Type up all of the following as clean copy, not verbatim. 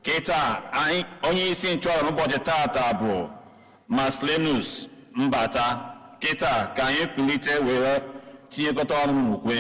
Kịta anyị onye isi nchụaja n'ụbọchị tata bụ Marcellinus Mbata. Kịta ka anyị kulite were tinyekọta ọnụ n'ukwe.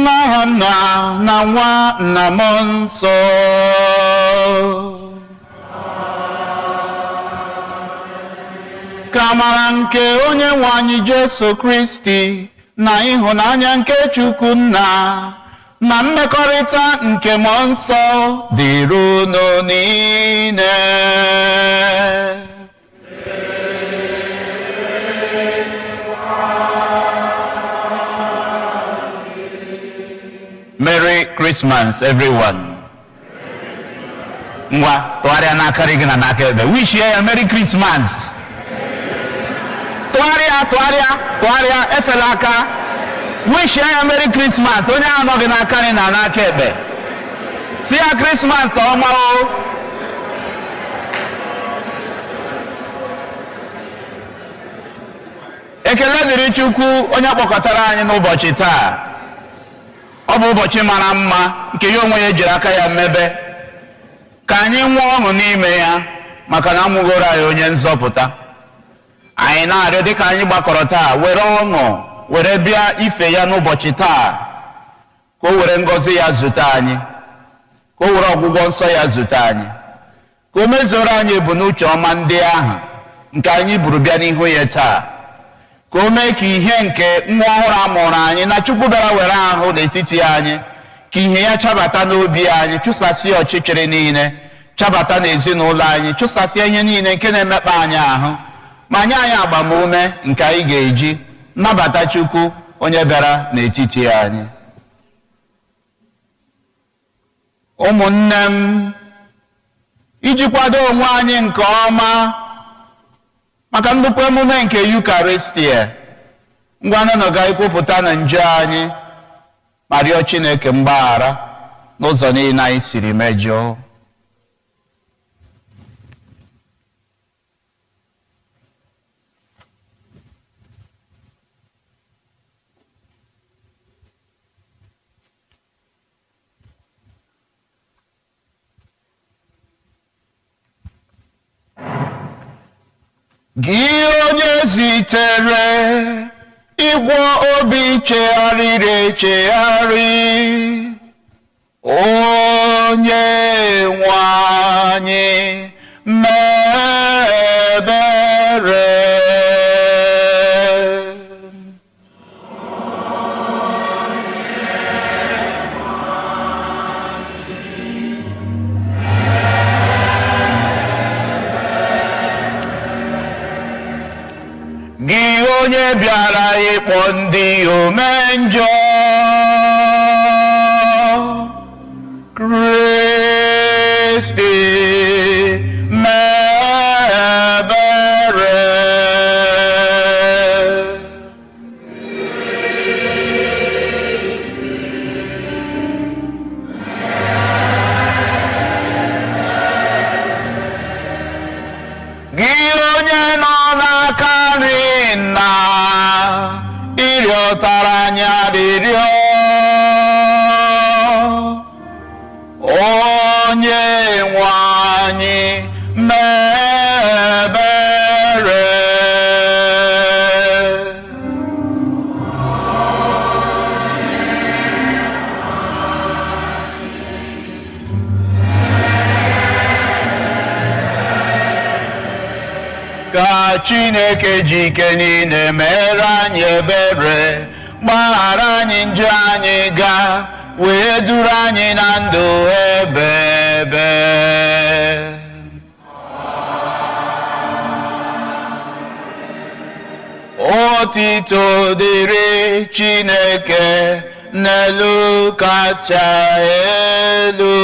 N'aha Nna na Nwa na Mmụọ Nsọ. Ka amara nke onye nwe anyị Jesu Kristi na ịhụnanya nke Chukwu Nna na mmekọrịta nke Mmụọ Nsọ dịrị unu niile. Merry Christmas, everyone. Ngwa, tụgharịa n'aka gị na n'aka ebe. Wish ya Merry Christmas. Tụgharịa, tụgharịa, tụgharịa, efela aka. Wish ya Merry Christmas. Onye ahụ nọ gị n'aka nri na n'aka ekpe. Si ya Christmas ọma o. Ekele dịrị Chukwu onye kpọkọtara anyị n'ụbọchị taa. Ọ bụ ụbọchị mara mma nke ya onwe ya jiri aka ya mebe ka anyị nwee ọṅụ n'ime ya, maka na amụgoro anyị onye nzọpụta. Anyị na-arịọ dịka anyị gbakọrọ taa, were ọṅụ were bịa ife ya n'ụbọchị taa, ka o were ngọzi ya zute anyị, ka o were ọgwụgwọ nsọ ya zute anyị, ka o mezuoro anyị ebumnuche ọma ndị ahụ nke anyị buru bịa n'ihu ya taa, ka o mee ka ihe nke nwa ọhụrụ a mụrụ anyị na Chukwu bịara were ahụ n'etiti anyị, ka ihe ya chabata n'obi anyị, chụsasịa ọchịchịrị niile, chabata n'ezinụlọ anyị, chụsasịa ihe niile nke na-emekpa anyị ahụ, ma nye anyị agbamume nke anyị ga-eji nabata Chukwu onye bịara n'etiti anyị. Ụmụnne m, iji kwado onwe anyị nke ọma maka nnukwu emume nke Yukaristia, ngwanụ ga ekwupụta na njọ anyị ma rịọ Chineke mgbaghara n'ụzọ niile anyị siri mejọọ. Gị onye zitere ịgwọ obi chegharịrị echegharị, onye nwe anyị mee ebere. Gị onye bịara ịkpọ ndị ome njọ, Kristi mee ebere. Gị onye nọ n'aka nri nna, ịrịọtara anyị arịrịọ, onye nwe anyị mee ebere. Ka Chineke ji ike niile mere anyị ebere, gbaghara anyị njọ anyị ga, wee duru anyị na ndụ ebebe. Otito dịrị Chineke n'elu kacha elu.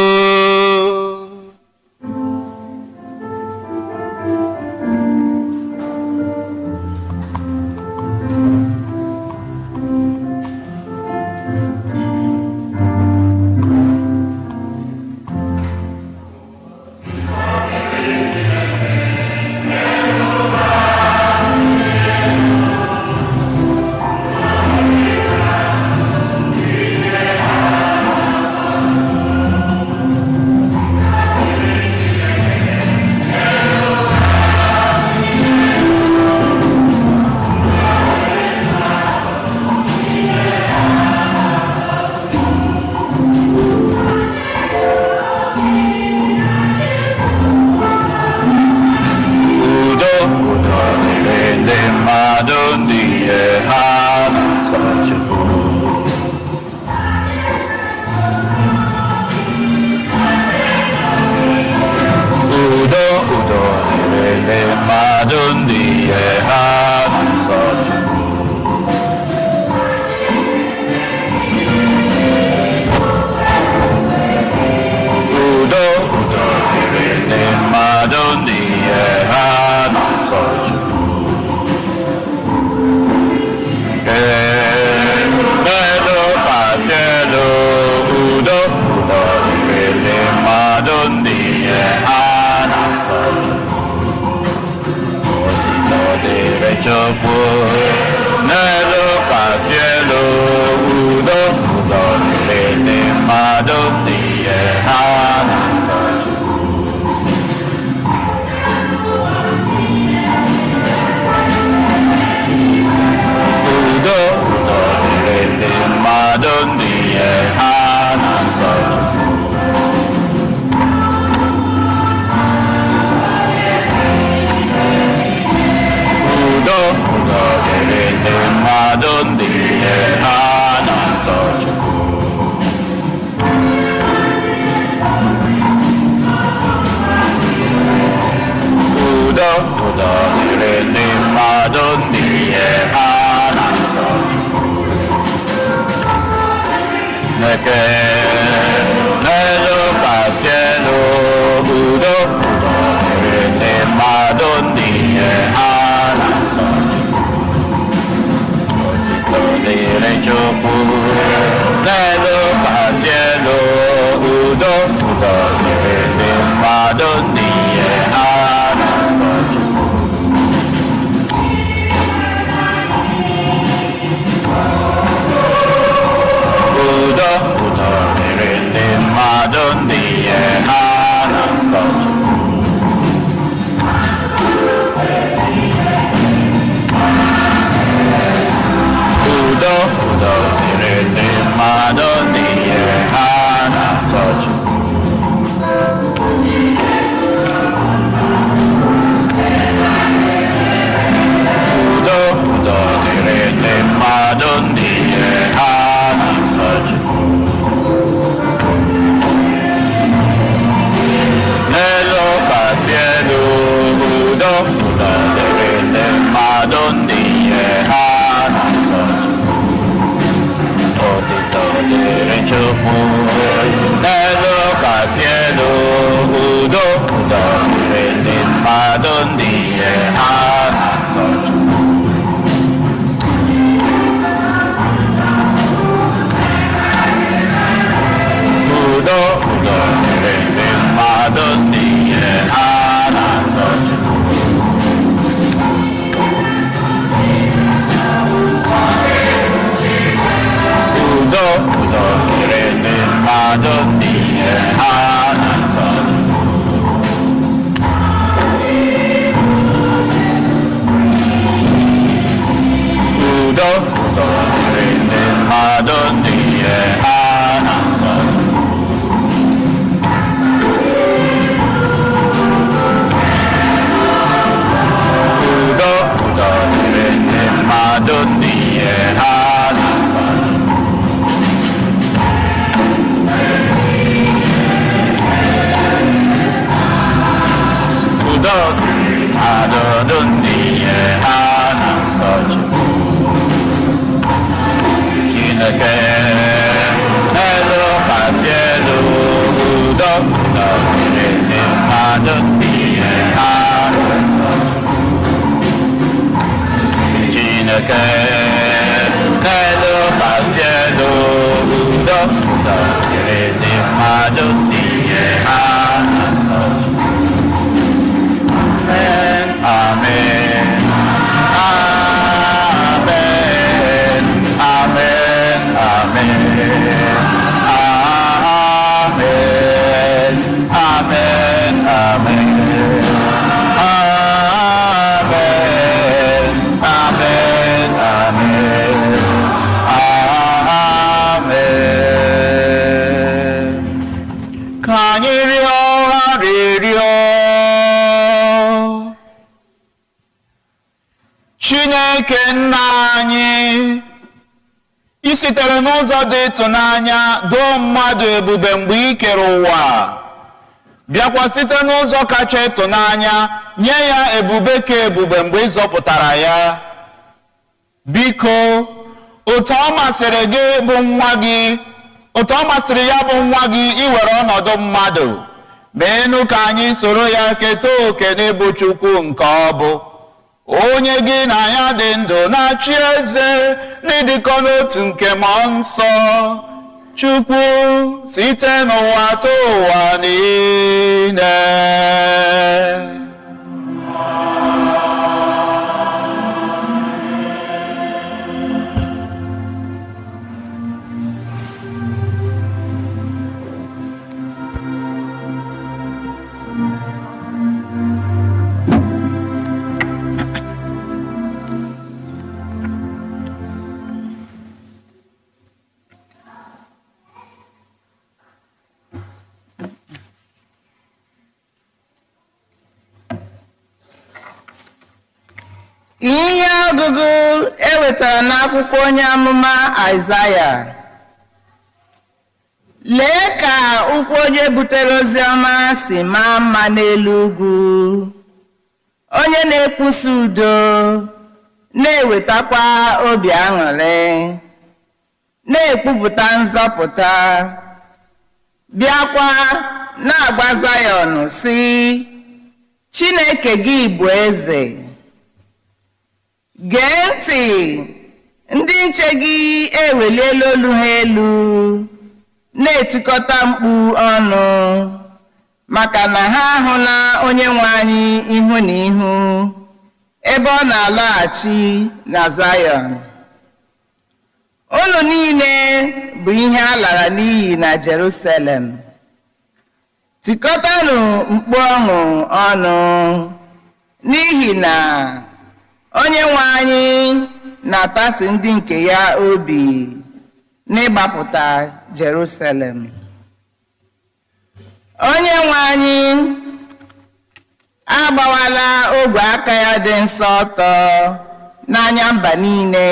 Chukwu n'elu kasị elu udo udo dịrị ndị mmadụ ndị ihe ha na-asọ Chukwu. Udo udo dịrị ndị mmadụ ndị ihe ha na-asọ Chukwu. Udo udo dịrị ndị mmadụ ndị ihe ha na-asọ Chukwu. Udo udo dịrị ndị mmadụ ndị ihe ha na-asọ Chukwu. Udo udo dịrị ndị mmadụ ndị ihe ha na-asọ Chukwu. Udo dịrị mmadụ ndị ihe ha na-asọ Chukwu. Chineke n'elu kasị elu udo udo dịrị ndị mmadụ ndị ihe ha na-asọ Chukwu. Chineke n'elu kasị elu udo udo dịrị ndị mmadụ ndị ihe ha na-asọ Chukwu. Amen. Amen. Amen. Amen. Amen. Amen. Amen. Amen. Amen. Amen. Ka anyị rịọ arịrịọ. Chineke nna anyị, ị sitere n'ụzọ dị ịtụnanya doo mmadụ ebube mgbe ị kere ụwa, bịakwa site n'ụzọ kacha ịtụnanya nye ya ebube ka ebube mgbe ị zọpụtara ya. Biko, otu ọ masịrị gị bụ nwa gị, otu ọ masịrị ya bụ nwa gị iwere ọnọdụ mmadụ, meenụ ka anyị soro ya keta oke n'ịbụ Chukwu nke ọ bụ. Onye gị na ya dị ndụ na-achị eze n'ịdịkọ n'otu nke mmụọ nsọ, Chukwu site n'ụwa tụ ụwa niile. Ihe ọgụgụ e wetara n'akwụkwọ onye amụma Aịzaya. Lee ka ụkwụ onye butere ozi ọma si maa mma n'elu ugwu, onye na-ekwusa udo, na-ewetakwa obi aṅụrị, na-ekwupụta nzọpụta, bịakwa na-agwa Zayọn sị, Chineke gị bụ eze. Gee ntị, ndị nche gị eweliela olu ha elu, na-etikọta mkpu ọnụ, maka na ha ahụla onye nwe anyị ihu na ihu, ebe ọ na-alaghachi na Zayọn. Unu niile bụ ihe a lara n'iyi na Jerusalem. Tikọtanụ mkpu ọṅụ ọnụ, n'ihi na onye nwe anyị na-atasi ndị nke ya obi n'ịgbapụta Jerusalem. Onye nwe anyị agbawala ogwe aka ya dị nsọ ọtọ n'anya mba niile.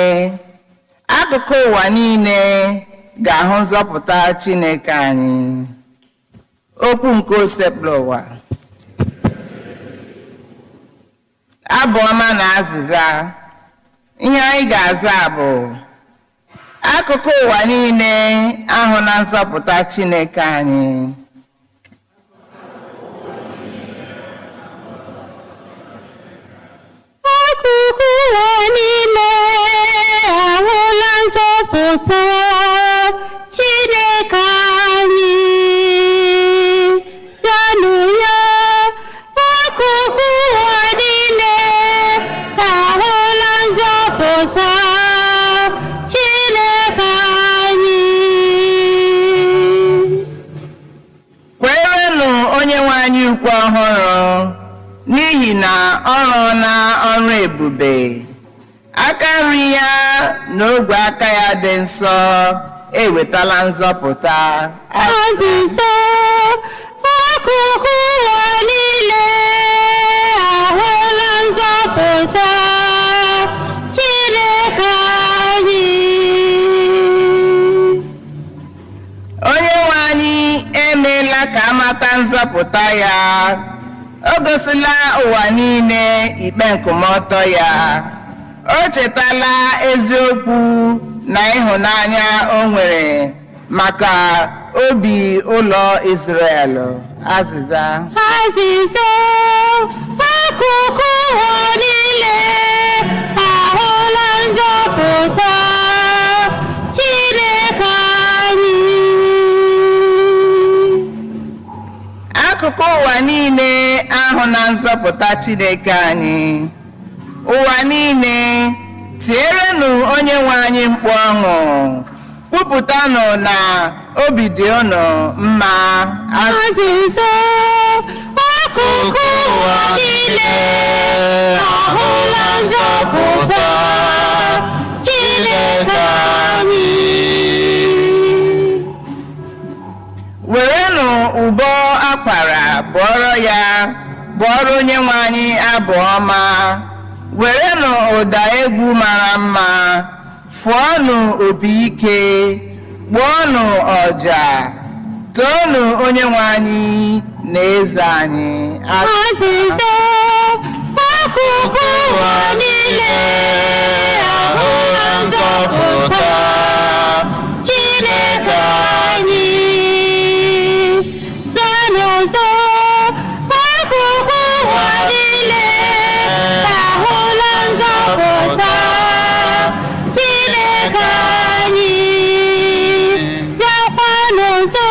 Akụkụ ụwa niile ga-ahụ nzọpụta Chineke anyị. Okwu nke Osebụlụwa ụwa. Abụ ọma na azịza. Ihe anyị ga-aza bụ: Akụkụ ụwa niile ahụ na nzọpụta Chineke anyị. Akụkụ ụwa niile ahụla nzọpụta Chineke anyị. Zanụ ya, akụkụ ụwa niile ahụla nzọpụta Chineke anyị. Kwerenụ onye nwe anyị ukwe ọhụrụ, n'ihi na ọ rụọla ọrụ ebube. Aka nri ya na ogwe aka ya dị nsọ ewetala nzọpụta. Azịza, akụkụ ụwa niile ahụla nzọpụta Chineke anyị. Onye nwe anyị emeela ka amata nzọpụta ya. O gosila ụwa niile ikpe nkwụmọtọ ya. O chetala eziokwu na ịhụnanya o nwere maka obi ụlọ Izrel. Azịza. Azịza, akụkụ ụwa niile ahụla nzọpụta Chineke anyị. Akụkụ ụwa niile ahụ na nzọpụta Chineke anyị. Ụwa niile, tierenụ onye nwe anyị mkpu ọṅụ. Kwupụtanụ na obi dị unu mma. Azịza, akụkụ ụwa niile ahụla nzọpụta Chineke anyị. Werenụ ụbọ akwara bụọrọ ya, bụọrọ onye nwe anyị abụ ọma. Werenụ ụda egwu mara mma, fụọnụ opi ike, gbuonụ ọja, toonụ onye nwe anyị na eze anyị. Azịza, akụkụ ụwa niile ahụla nzọpụta Chineke anyị. Zanụ ọzọ, akụkụ ụwa niile ahụla nzọpụta Chineke anyị. Bịakwanụ nso,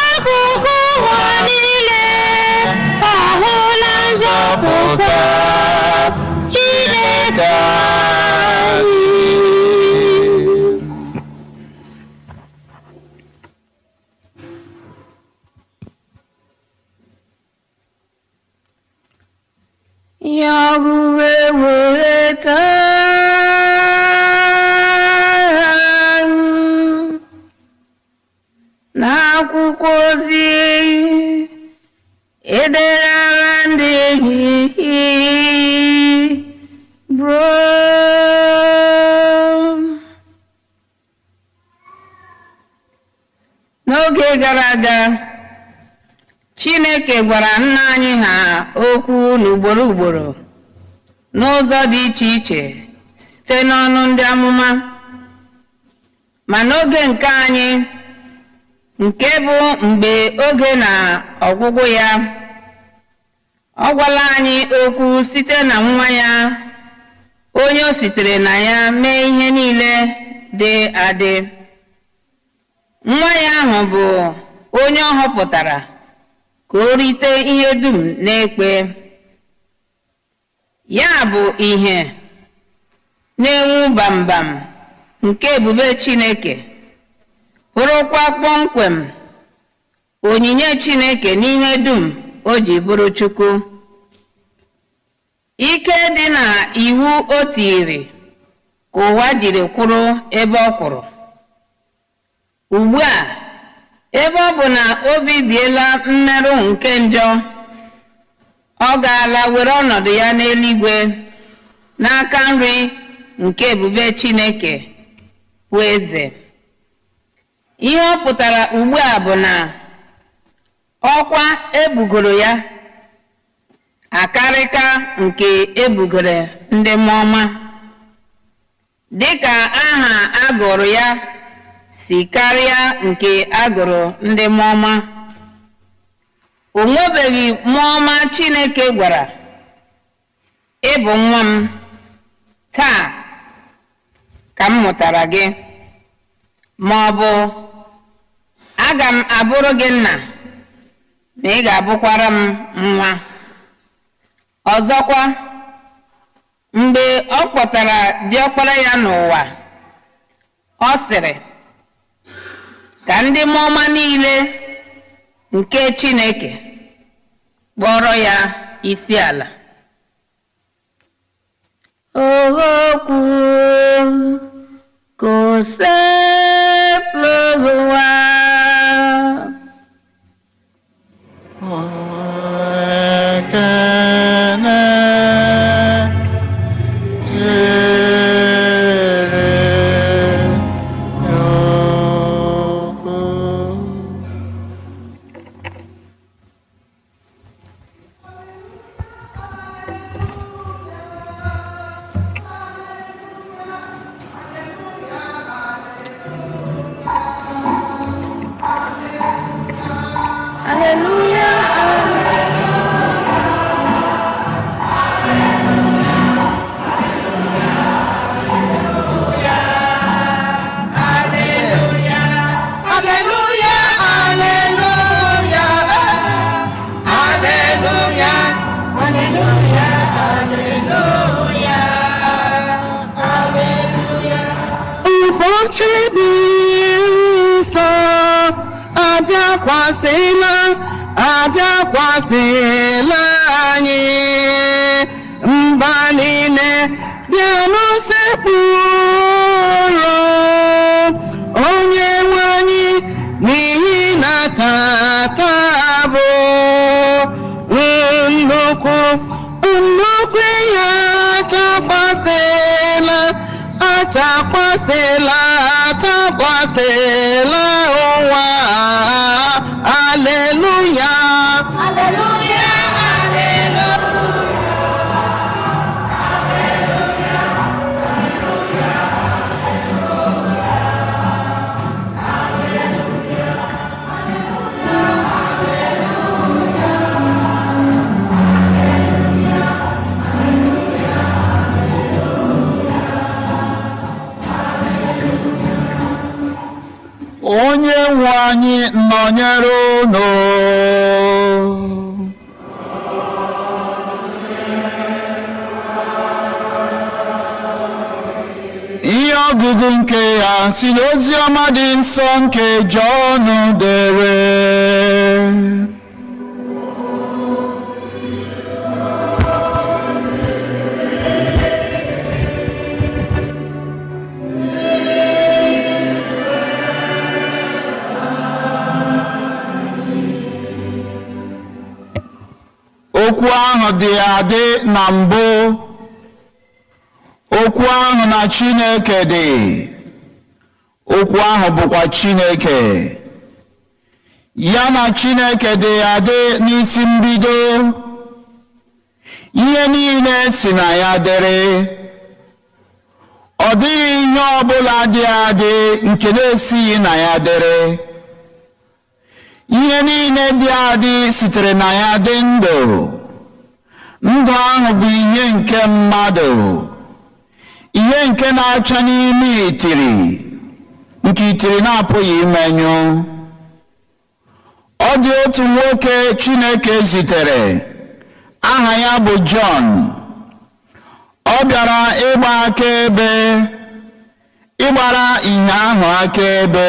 akụkụ ụwa niile ahụla nzọpụta Chineke anyị. Ihe ọgụgụ eweta n'akwụkwọ ozi edegara ndị Hibru. N'oge gara aga, Chineke gwara nna anyị ha okwu n'ugboro ugboro n'ụzọ dị iche iche site n'ọnụ ndị amụma. Ma n'oge nke anyị, nke bụ mgbe oge na ọgwụgwụ ya, ọ gwala anyị okwu site na nwa ya, onye o sitere na ya mee ihe niile dị adị. Nwa ya ahụ bụ onye ọ họpụtara ka o rite ihe dum n'ekpe. Ya bụ ihe na-enwu bambam nke ebube Chineke, bụrụkwa kpọmkwem onyinye Chineke n'ihe dum o ji bụrụ Chukwu. Ike dị na iwu o tiri ka ụwa jiri kwụrụ ebe ọ kwụrụ. Ugbu a, ebe ọ bụ na o bibiela mmerụ nke njọ, ọ gaala were ọnọdụ ya n'eluigwe n'aka nri nke ebube Chineke bụ eze. Ihe ọ pụtara ugbu a bụ na ọkwa ebugoro ya akarịka nke ebugoro ndị mmụọ ọma, Dịka aha a gụrụ ya si karịa nke a gụrụ ndị mmụọ ọma. O nwebeghị mmụọ ọma Chineke gwara, "Ị bụ nwa m, taa ka m mụtara gị," ma ọ bụ, "Aga m abụrụ gị nna, ma ị ga-abụkwara m nwa." Ọzọkwa, mgbe ọ kpọtara diọkpara ya n'ụwa, ọ sịrị, "Ka ndị mmụọ ọma niile nke Chineke kpọrọ ya isi ala." Okwu kosepụlụwa. Ekene dịrị Chukwu. Hallelujah. Hallelujah, hallelujah, hallelujah, hallelujah, hallelujah. Ụbọchị dị nsọ abịakwasịla, abịakwasịla anyị. Mba niile, bịanụ sekpụrụ onye nwe anyị, n'ihi na tata bụ nnukwu nnukwu ihe achakwasịla, achakwasịla, achakwasịla ụwa. Aleluya. Hallelujah, hallelujah. Onye nwe anyị nọnyere unu. Ihe ọgụgụ nke ya si n'ozi ọma dị nsọ nke Jọn dere. Okwu ahụ dị adị na mbụ. Okwu ahụ na Chineke dị. Okwu ahụ bụkwa Chineke. Ya na Chineke dị adị n'isi mbido. Ihe niile si na ya dịrị. Ọ dịghị ihe ọbụla dị adị nke na-esighị na ya dịrị. Ihe niile dị adị sitere na ya dị ndụ. Ndụ ahụ bụ ihe nke mmadụ, ihe nke na-acha n'ime itiri, nke itiri na-apụghị imenyụ. Ọ dị otu nwoke Chineke zitere, aha ya bụ Jọn. Ọ bịara ịgba akaebe, ịgbara ìhè ahụ akaebe,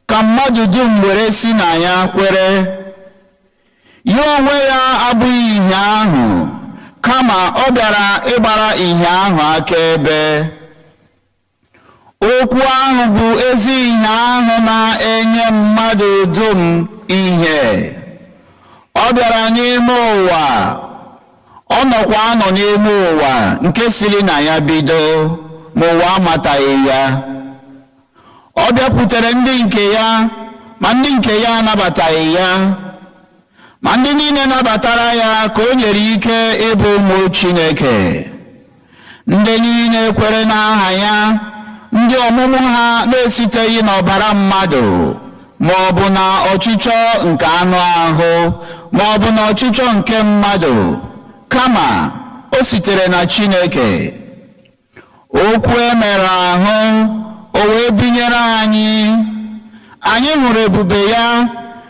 ka mmadụ dum were si na ya kwere. Ya onwe ya abụghị ìhè ahụ, kama ọ bịara ịgbara ìhè ahụ akaebe. Okwu ahụ bụ ezi ìhè ahụ na-enye mmadụ dum ihe. Ọ bịara n'ime ụwa, ọ nọkwa anọ n'ime ụwa nke siri na ya bido, ma ụwa amataghị ya. Ọ bịakwutere ndị nke ya, ma ndị nke ya anabataghị ya. Ma ndị niile nabatara ya ka o nyere ike ịbụ ụmụ Chineke, Ndị niile kwere n'aha ya, ndị ọmụmụ ha na-esiteghị n'ọbara mmadụ, ma ọ bụ na ọchịchọ nke anụ ahụ, ma ọ bụ na ọchịchọ nke mmadụ, kama o sitere na Chineke. Okwu e mere ahụ, o wee binyere anyị. Anyị hụrụ ebube ya,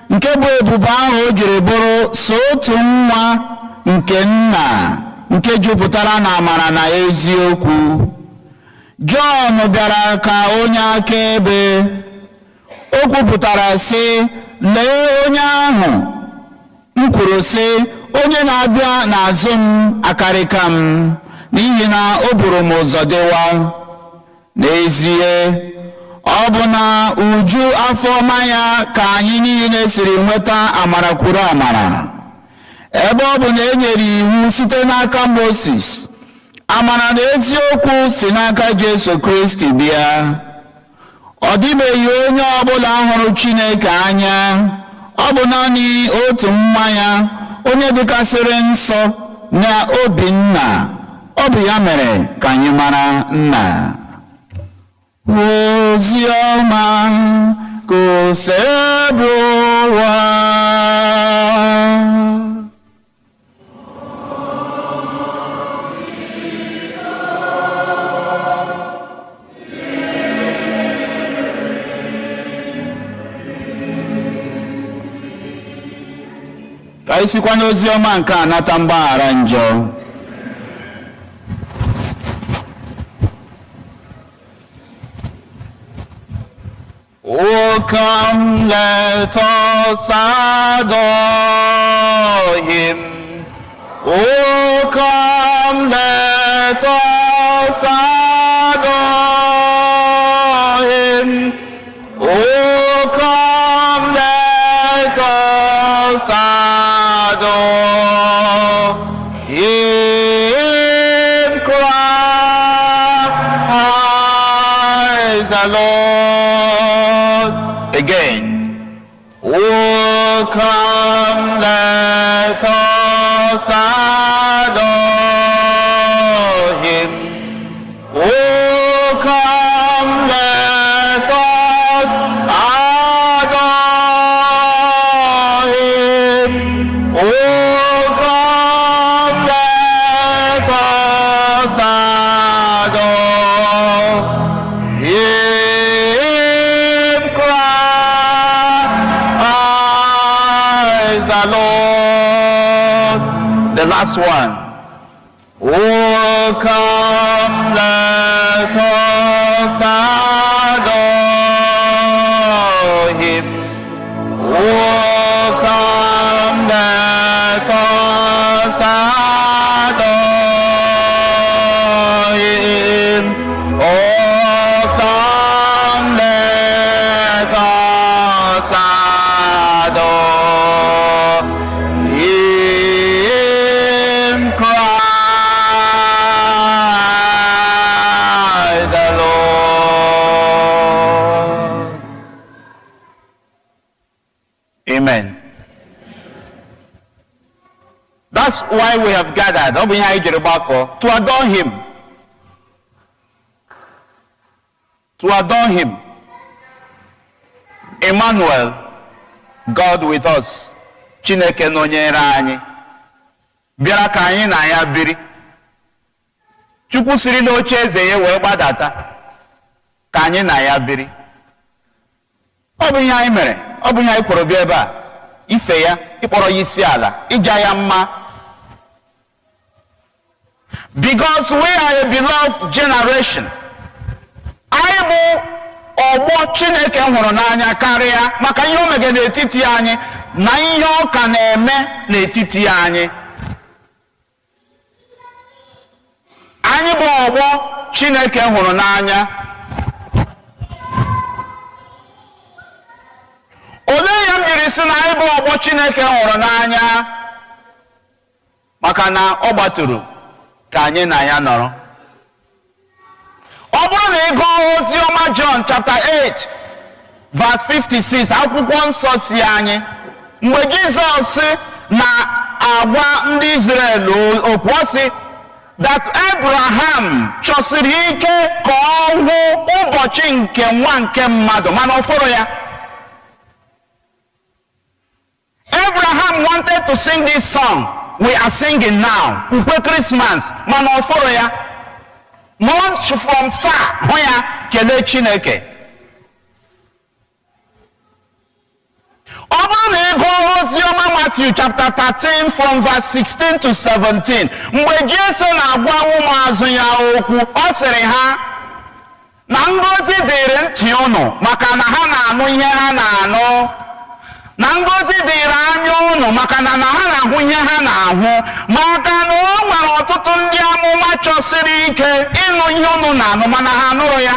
nke bụ ebube ahụ o jiri bụrụ so otu nwa nke nna, nke jupụtara na amara na eziokwu. Jọn bịara ka onye akaebe. O kwupụtara sị, lee onye ahụ m kwuru sị, onye na-abịa n'azụ m akarịka m, n'ihi na o buru m ụzọ dịwa. N'ezie, ọ bụ na uju afọ ọma ya ka anyị niile siri nweta amara kwuru amara. Ebe ọ bụ na e nyere iwu site n'aka Moses, amara na eziokwu si n'aka Jesu Kristi bịa. Ọ dịbeghị onye ọbụla hụrụ Chineke anya, ọ bụ naanị otu nwa ya, onye dịkasịrị nsọ na obi nna. Ọ bụ ya mere ka anyị mara nna. Ozi ọma ka Osebụrụwa. Ka anyị sikwa n'ozi ọma nke a nata mgbaghara njọ. O come, let us adore him. O come, let us adore him. O come, let us adore him. Christ the Lord. Again. O come, let us adore him. O come, let us adore him. O come, let us adore him. Christ the Lord. The last one. O come, let us adore him. O come, let us adore him. O come, let us adore him. Christ the Lord. Amen. That's why we have gathered. Ọ bụ ihe anyị jiri gbakọ, to adore him. To adore him. Emmanuel, God with us. Chineke nọnyere anyị. Bịara ka anyị na ya biri. Chukwu siri n'oche eze ya wee gbadata ka anyị na ya biri. Ọ bụ ihe anyị mere. Ọ bụ ihe anyị kwuru bịa ebe a. Ife ya, ịkpọrọ ya isi ala, ịja ya mma. Because we are a beloved generation. Anyị bụ ọgbọ Chineke hụrụ n'anya karịa maka ihe o mege n'etiti anyị na ihe ọ ka na-eme n'etiti anyị. Anyị bụ ọgbọ Chineke hụrụ n'anya. Olee ihe m jiri sị na anyị bụ ọgbọ Chineke hụrụ n'anya? Maka na ọ gbatụrụ ka anyị na ya nọrọ. Ọ bụrụ na ị gụọ ozi ọma John chapter 8 verse 56, akwụkwọ nsọ si anyị mgbe Jizọs na-agwa ndị Izrel okwu, ọ sị, That Abraham chọsiri ike ka ọ hụ ụbọchị nke nwa nke mmadụ, mana ọ fụrụ ya. Abraham wanted to sing this song we are singing now, ukwe Christmas, mana ọ fụrụ ya. Much from far hụ ya, kelee Chineke. Ọ bụrụ na ị gụọ oziọma Matthew chapter 13 from verse 16 to 17, mgbe Jesu na-agwa ụmụazụ ya okwu, ọ sịrị ha na ngọzi dịrị ntị unu maka na ha na-anụ ihe ha na-anụ, na ngọzi dịrị anya unu maka na ha na-ahụ ihe ha na-ahụ, maka na o nwere ọtụtụ ndị amụma chọsiri ike ịnụ ihe unu na-anụ mana ha anụrụ ya.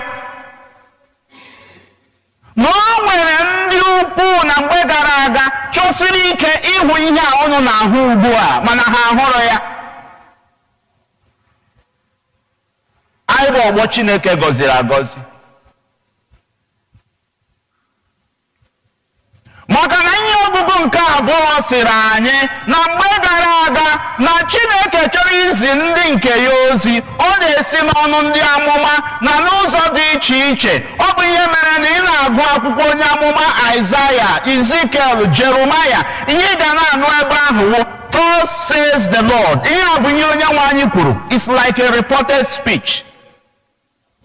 Na o nwere ndị ukwu na mgbe gara aga chọsiri ike ịhụ ihe a unu na-ahụ ugbu a, mana ha ahụrụ ya. Anyị bụ ọgbọ Chineke gọziri agọzi, maka na ihe ọgụgụ nke abụọ sịrị anyị na mgbe gara aga na Chineke chọrọ izi ndị nke ya ozi, ọ na-esi n'ọnụ ndị amụma na n'ụzọ dị iche iche. Ọ bụ ihe mere na ị na-agụ akwụkwọ onye amụma Aịzaya, Ezekiel, Jeremaya, ihe ị ga na-anụ ebe ahụ wụ "Thus says the Lord." Ihe a bụ ihe onye nwe anyị kwuru. It's like a reported speech.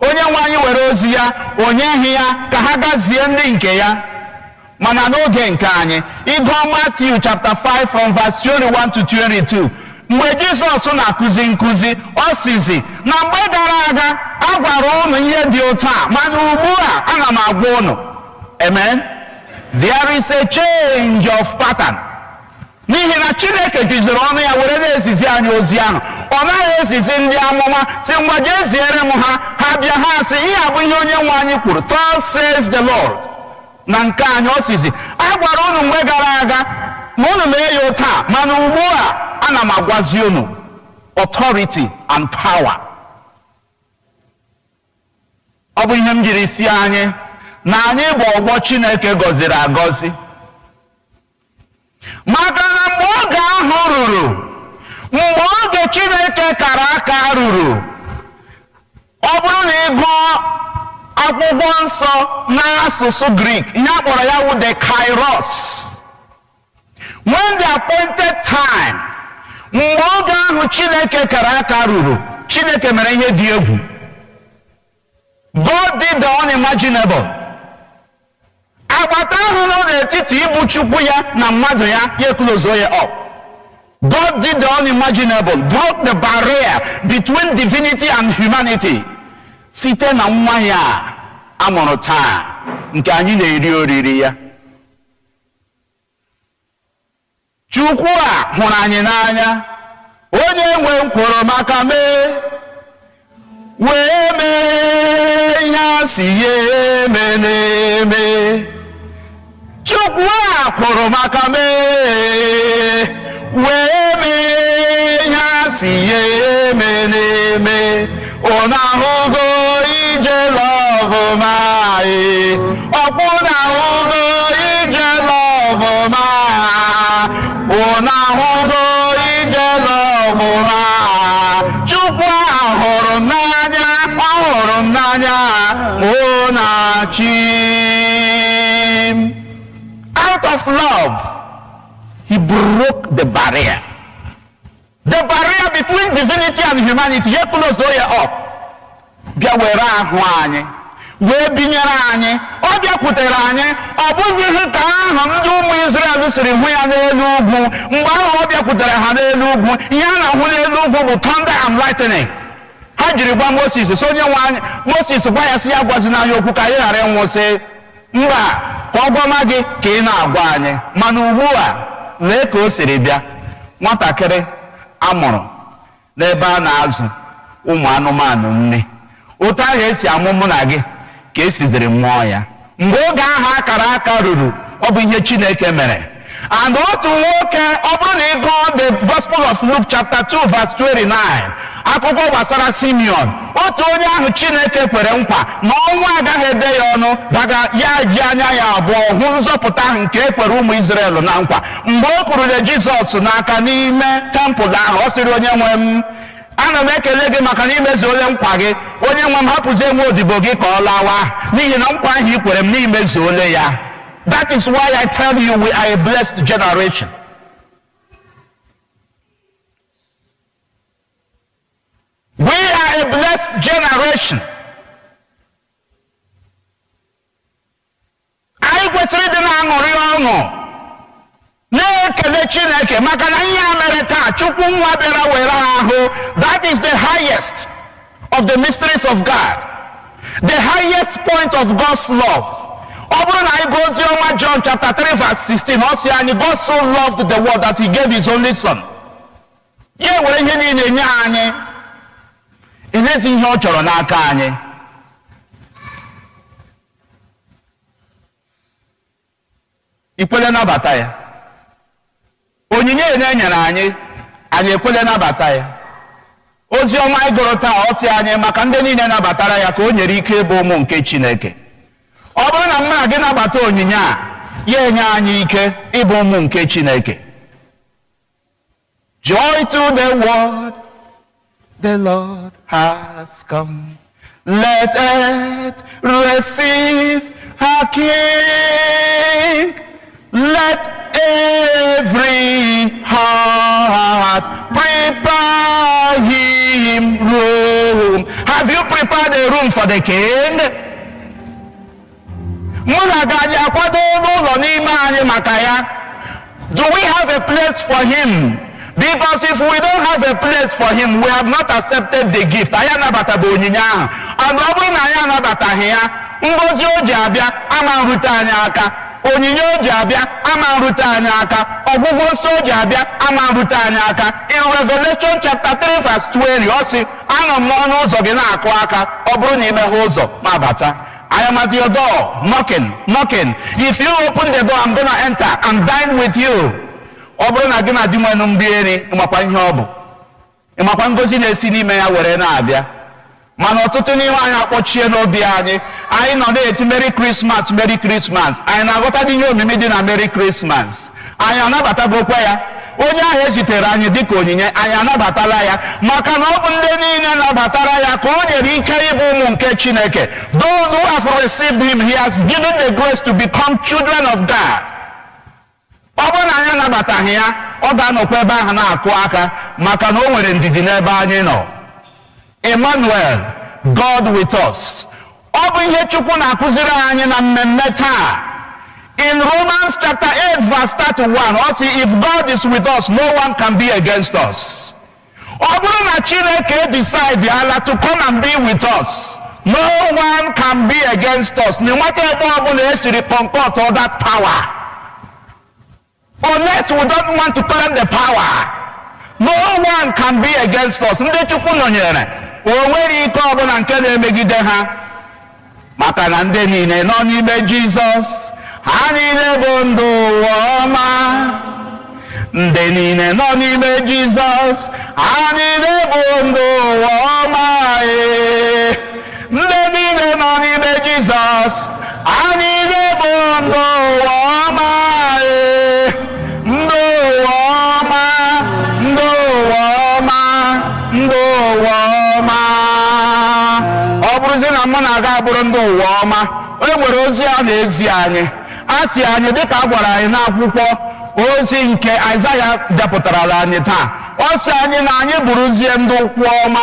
Onye nwe anyị were ozi ya, o nyeghị ya ka ha gazie ndị nke ya. Mana n'oge nke anyị, ịgụọ Matthew chapter 5 from verse 21 to 22, mgbe Jizọs na-akụzi nkụzi, ọ sizi na mgbe gara aga a gwara unu ihe dị otu a, mana ugbu a ana m agwa unu. Amen. There is a change of pattern. N'ihi na Chineke jiziri ọnụ ya were na-ezizi anyị ozi ahụ. Ọ naghị ezizi ndị amụma si ngwa jee ziere m ha, ha bịa ha sị ihe a bụ ihe onye nwe anyị kwuru, "Thus says the Lord." Na nke anyị ọ sizi a gwara unu mgbe gara aga ma unu mee ya taa, mana ugbu a ana m agwazi unu. Authority and power. Ọ bụ ihe m jiri si anyị na anyị bụ ọgbọ Chineke gọziri agọzi, maka na mgbe oge ahụ ruru, mgbe oge Chineke kara aka ruru, ọ bụrụ na ị gụọ akwụkwọ nsọ n'asụsụ Greek, ihe a kpọrọ ya wụ the kairos. When the appointed time, mgbe oge ahụ Chineke kara aka ruru, Chineke mere ihe dị egwu. God did the unimaginable. Agbata ahụ nọ n'etiti ịbụ Chukwu ya na mmadụ ya, ya close ya up. God did the unimaginable, broke the barrier between divinity and humanity. Site na nwa ya a mụrụ taa nke anyị na-eri oriri ya. Chukwu a hụrụ anyị n'anya, onye nwe nkworo maka mee, wee mee ihe a si ya eme na-eme. Chukwu a kwụrụ maka mee, wee mee ihe a si ya eme na-eme. Unu ahụgo ije lọvụ ma, ọkwụ na ahụgo ije lọvụ ma, unu ahụgo ije lọvụ ma. Chukwu a hụrụ m n'anya, ọ hụrụ m n'anya, mụ na chi m. Out of love, he broke the barrier. The barrier between divinity and humanity, ya close ya up. Bịa were ahụ anyị, wee binyere anyị, ọ bịakwutere anyị, ọ bụghị ka ahụ ndị ụmụ Izrel siri hụ ya n'elu ugwu. Mgbe ahụ ọ bịakwutere ha n'elu ugwu, ihe a na-ahụ n'elu ugwu bụ thunder and lightning. Ha jiri gwa Moses, sị onye nwe anyị, Moses gwa ya sị ya gwazina anyị okwu ka anyị ghara ịnwụsị. Mba, ka ọ gwama gị ka ị na-agwa anyị. Mana ugbu a, lee ka o siri bịa. Nwatakịrị a mụrụ n'ebe a na-azụ ụmụ anụmanụ nne, otu ahụ esi amụ mụ na gị ka esiziri mụọ ya. Mgbe oge ahụ akara aka ruru, ọ bụ ihe Chineke mere. And otu nwoke, ọ bụrụ na ị gụọ the Gospel of Luke chapter 2 verse 29, akụkọ gbasara Simeon, otu onye ahụ Chineke kwere nkwa na ọnwụ agaghị ede ya ọnụ, daga ya ji anya ya abụọ hụ nzọpụta ahụ nke e kwere ụmụ Izrel na nkwa. Mgbe o kwurule Jizọs n'aka n'ime tempụl ahụ, ọ sịrị onye nwe m, Ana m ekele gị maka na imezuole nkwa gị. Onye nwe m, hapụzie nwa odibo gị ka ọ lawa, n'ihi na nkwa ahụ i kwere m na imezuole ya. That is why I tell you, we are a blessed generation. We are a blessed generation. Anyị kwesịrị ịdị na-aṅụrị ọṅụ, na-ekele Chineke maka na ihe a mere taa, Chukwu nwa bịara were ahụ. That is the highest of the mysteries of God, the highest point of God's love. Ọ bụrụ na anyị gụọ ozi ọma John chapter 3 verse 16, ọ sị anyị, "God so loved the world that he gave his only son." Ya were ihe niile nye anyị. Elezi ihe ọ chọrọ n'aka anyị? Ikwele nabata ya? Onyinye e nyere anyị, anyị ekwele nabata ya? Ozi ọma anyị gụrụ taa, ọ sị anyị maka ndị niile nabatara ya ka o nyere ike ịbụ ụmụ nke Chineke. Ọ bụrụ na mụ na gị nabata onyinye a, ya enye anyị ike ịbụ ụmụ nke Chineke. Joy to the world, the Lord has come. Let earth receive her King. Let every heart prepare him room. Have you prepared a room for the King? Mụ na gị, anyị akwado ụlọ n'ime anyị maka ya? Do we have a place for him? Because if we don't have a place for him, we have not accepted the gift. Anyị anabataghị onyinye ahụ. And ọ bụrụ na anyị anabataghị ya, ngozi o ji abịa ama nrute anyị aka, onyinye o ji abịa ama nrute anyị aka, ọgwụgwọ nsọ o ji abịa ama nrute anyị aka. In Revelation chapter 3 verse 20, ọ sị, "Anọ m n'ọnụ ụzọ gị na-akụ aka. Ọ bụrụ na imeghe ụzọ, ma bata." I am at your door knocking, knocking. If you open the door, I'm gonna enter and dine with you. Ọ bụrụ na gị na di nwenụ mgbe eri, ịmakwa ihe ọ bụ, ịmakwa ngozi na-esi n'ime ya were na-abịa. Mana ọtụtụ n'ime anyị akpọchie n'obi anyị. Anyị nọ na-eti "Merry Christmas, Merry Christmas." Anyị na-aghọta dị ihe omimi dị na Merry Christmas? Anyị anabatagokwa ya? Onye ahụ ezitere anyị dịka onyinye, anyị anabatala ya? Maka na ọ bụ ndị niile nabatara ya ka o nyere ike ịbụ ụmụ nke Chineke. Those who have received him, he has given the grace to become children of God. Ọ bụrụ na anyị anabataghị ya, ọ ga-anọkwa ebe ahụ na-akụ aka, maka na o nwere ndidi n'ebe anyị nọ. Emmanuel, God with us. Ọ bụ ihe Chukwu na-akụziri anyị na mmemme taa. In Romans chapter 8 verse 31, ọ sị, "If God is with us, no one can be against us." Ọ bụrụ na Chineke decide ala to come and be with us, no one can be against us. Na nwata ebe ọbụla esiri concoct all that power, unless we don't want to claim the power, no one can be against us. Ndị Chukwu nọnyere, o nwere ike ọbụla nke na-emegide ha, maka na ndị niile nọ n'ime Jizọs, ha niile bụ ndụ ụwa ọma. Ndị niile nọ n'ime Jizọs, ha niile bụ ndụ ụwa ọma. Ee, ndị niile nọ n'ime Jizọs, ha niile bụ ndụ ụwa ọma. Ee, ndụ ụwa ọma, ndụ ụwa ọma, ndụ ụwa ọma. Ọ bụrụzi na mụ na-aga abụrụ ndị ụwa ọma, e nwere ozi a na-ezi anyị. A sị anyị, dịka a gwara anyị n'akwụkwọ ozi nke Aịzaya depụtarala anyị taa, ọ sị anyị na anyị bụrụzie ndị ụkwụ ọma,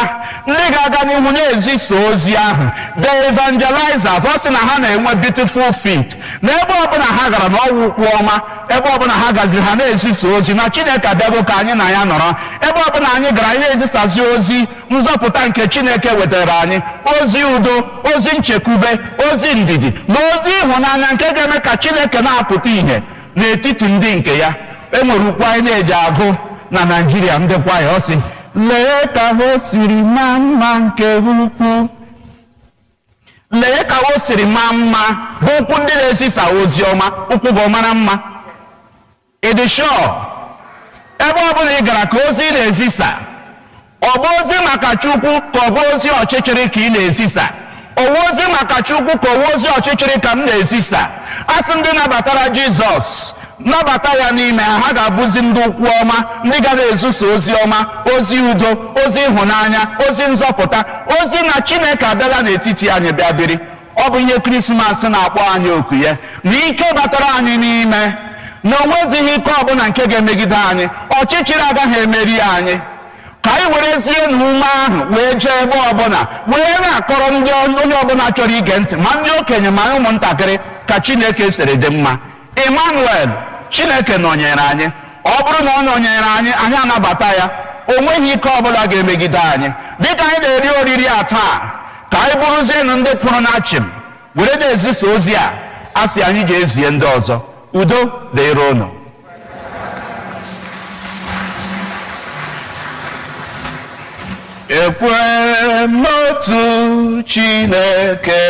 ndị ga-aga n'ihu na-ezisa ozi ahụ, the evangelizers. Ọ sị na ha na-enwe beautiful feet, na ebe ọbụla ha gara na ọwụ ụkwụ ọma. Ebe ọbụla ha gaziri, ha na-ezisa ozi na Chineke abịago ka anyị na ya nọrọ. Ebe ọbụla anyị gara, anyị na-ezisazi ozi nzọpụta nke Chineke wetara anyị, ozi udo, ozi nchekwube, ozi ndidi na ozi ịhụnanya nke ga-eme ka Chineke na-apụta ìhè n'etiti ndị nke ya. E nwere ukwu anyị na-eji agụ na Naijiria, ndị kwaya. Ọ sị, "Lee ka o siri maa mma nke ukwuu, lee ka o siri maa mma," bụ ụkwụ ndị na-ezisa ozi ọma. Ụkwụ gị ọ mara mma? Ị dị sure? Ebe ọbụla ị gara, ka ozi ị na-ezisa, ọ bụ ozi maka Chukwu ka ọ bụ ozi ọchịchịrị ka ị na-ezisa? Ọ bụ ozi maka Chukwu ka ọ bụ ozi ọchịchịrị ka m na-ezisa? Asị ndị nabatara Jizọs Nabata ya n'ime ha, ha ga-abụzi ndị ukwu ọma, ndị ga na-ezuso ozi ọma, ozi udo, ozi ịhụnanya, ozi nzọpụta, ozi na Chineke abịala n'etiti anyị bịa biri. Ọ bụ ihe Krismas na-akpọ anyị oku ya, na ike batara anyị n'ime, na o nwezighị ike ọbụla nke ga-emegide anyị, ọchịchịrị agaghị emeri anyị. Ka anyị werezie n'ume ahụ wee jee ebe ọbụla, wee na-akọrọ ndị onye ọbụla chọrọ ige ntị, ma ndị okenye ma ụmụntakịrị, ka Chineke siri dị mma. Emmanuel, Chineke nọnyere anyị. Ọ bụrụ na ọ nọnyere anyị, anyị anabata ya, o nweghị ike ọbụla ga-emegide anyị. Dịka anyị na-eri oriri a taa, ka anyị bụrụzienụ ndị kwụrụ na chịm were na-ezisa ozi a a sị anyị ga-ezie ndị ọzọ. Udo dịrị unu. Ekwe m n'otu Chineke,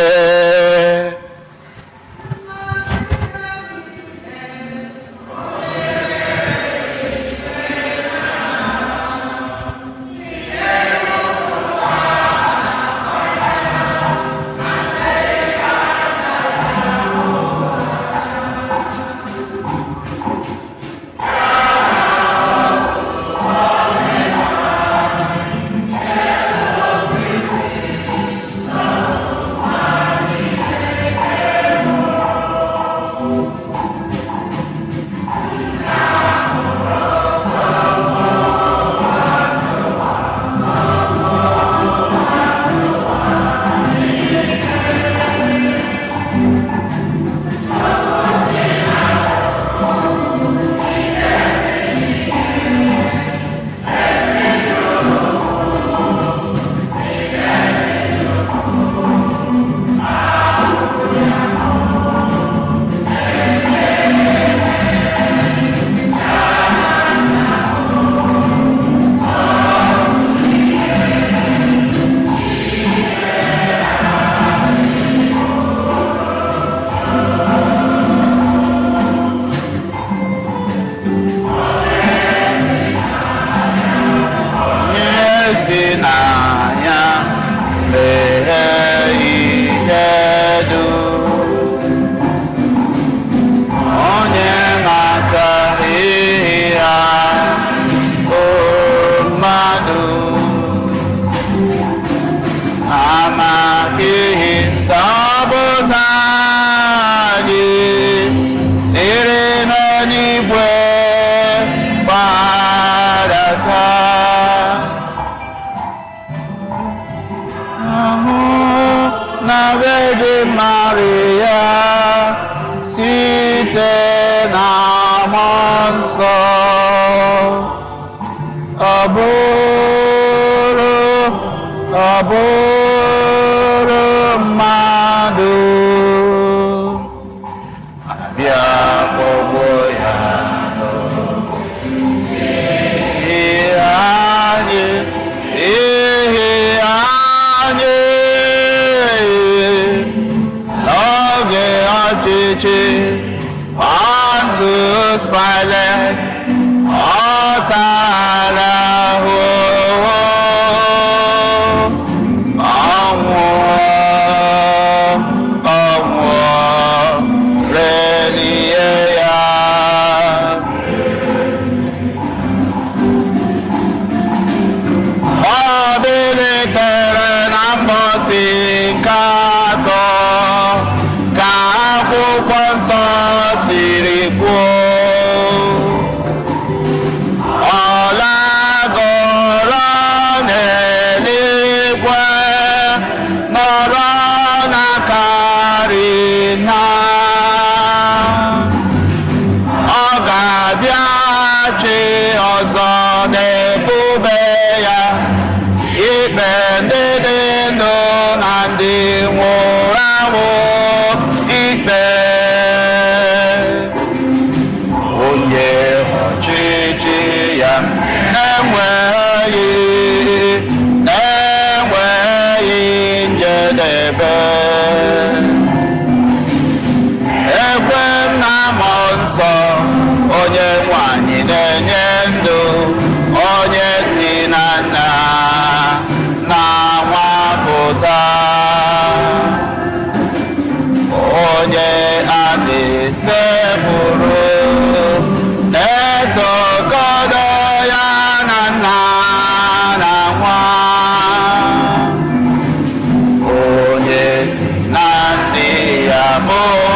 Onye a na-esepụrụ.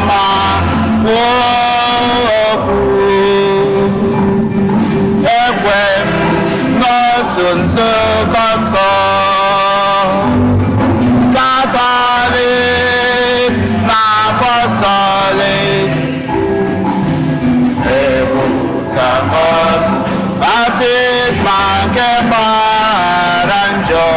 ma kwuo okwu. Ekwe m n'otu nzukọ nsọ Katọlik na Apọstọlik, ekwupụta m otu baptizim nke mgbaghara njọ.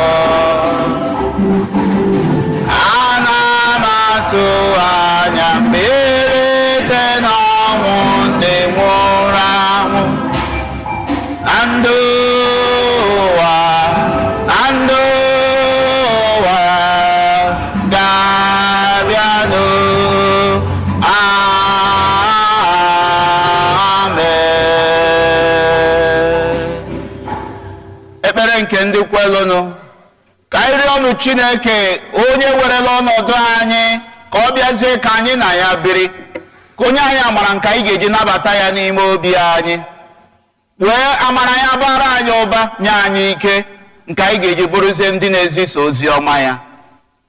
Ana m atụ anya mbilite n'ọnwụ ndị nwụrụ anwụ, na ndụ ụwa, na ndụ ụwa ga-abịanụ. Amen. Ekpere nke ndị kwelụnụ. Ka anyị rịọ ọnụ Chineke onye werela ọnọdụ anyị ka ọ bịazie ka anyị na ya biri, ka onye anyị amara nke anyị ga-eji nabata ya n'ime obi anyị, wee amara ya bara anyị ụba, nye anyị ike nke anyị ga-eji bụrụzie ndị na-ezisa ozi ọma ya,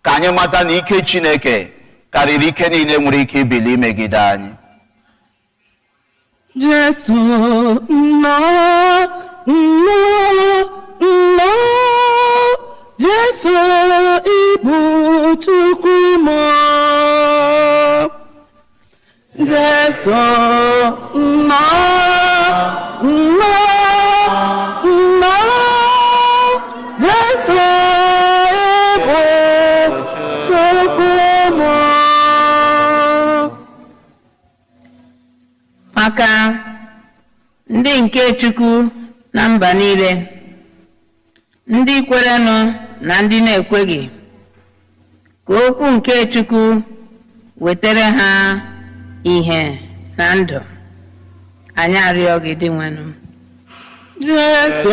ka anyị mata na ike Chineke karịrị ike niile nwere ike ibili imegide anyị. Jesu nnọọ, nnọọ, nnọọ, Jesu ịbụ Chukwu m. Jesu nnọọ, nnọọ, nnọọ, Jesu ịbụ Chukwu m. Maka ndị nke Chukwu na mba niile, ndị kwerenụ na ndị na-ekweghị, ka okwu nke Chukwu wetara ha ihe na ndụ. Anyị arịọ gị, Dinwenụ. Jesu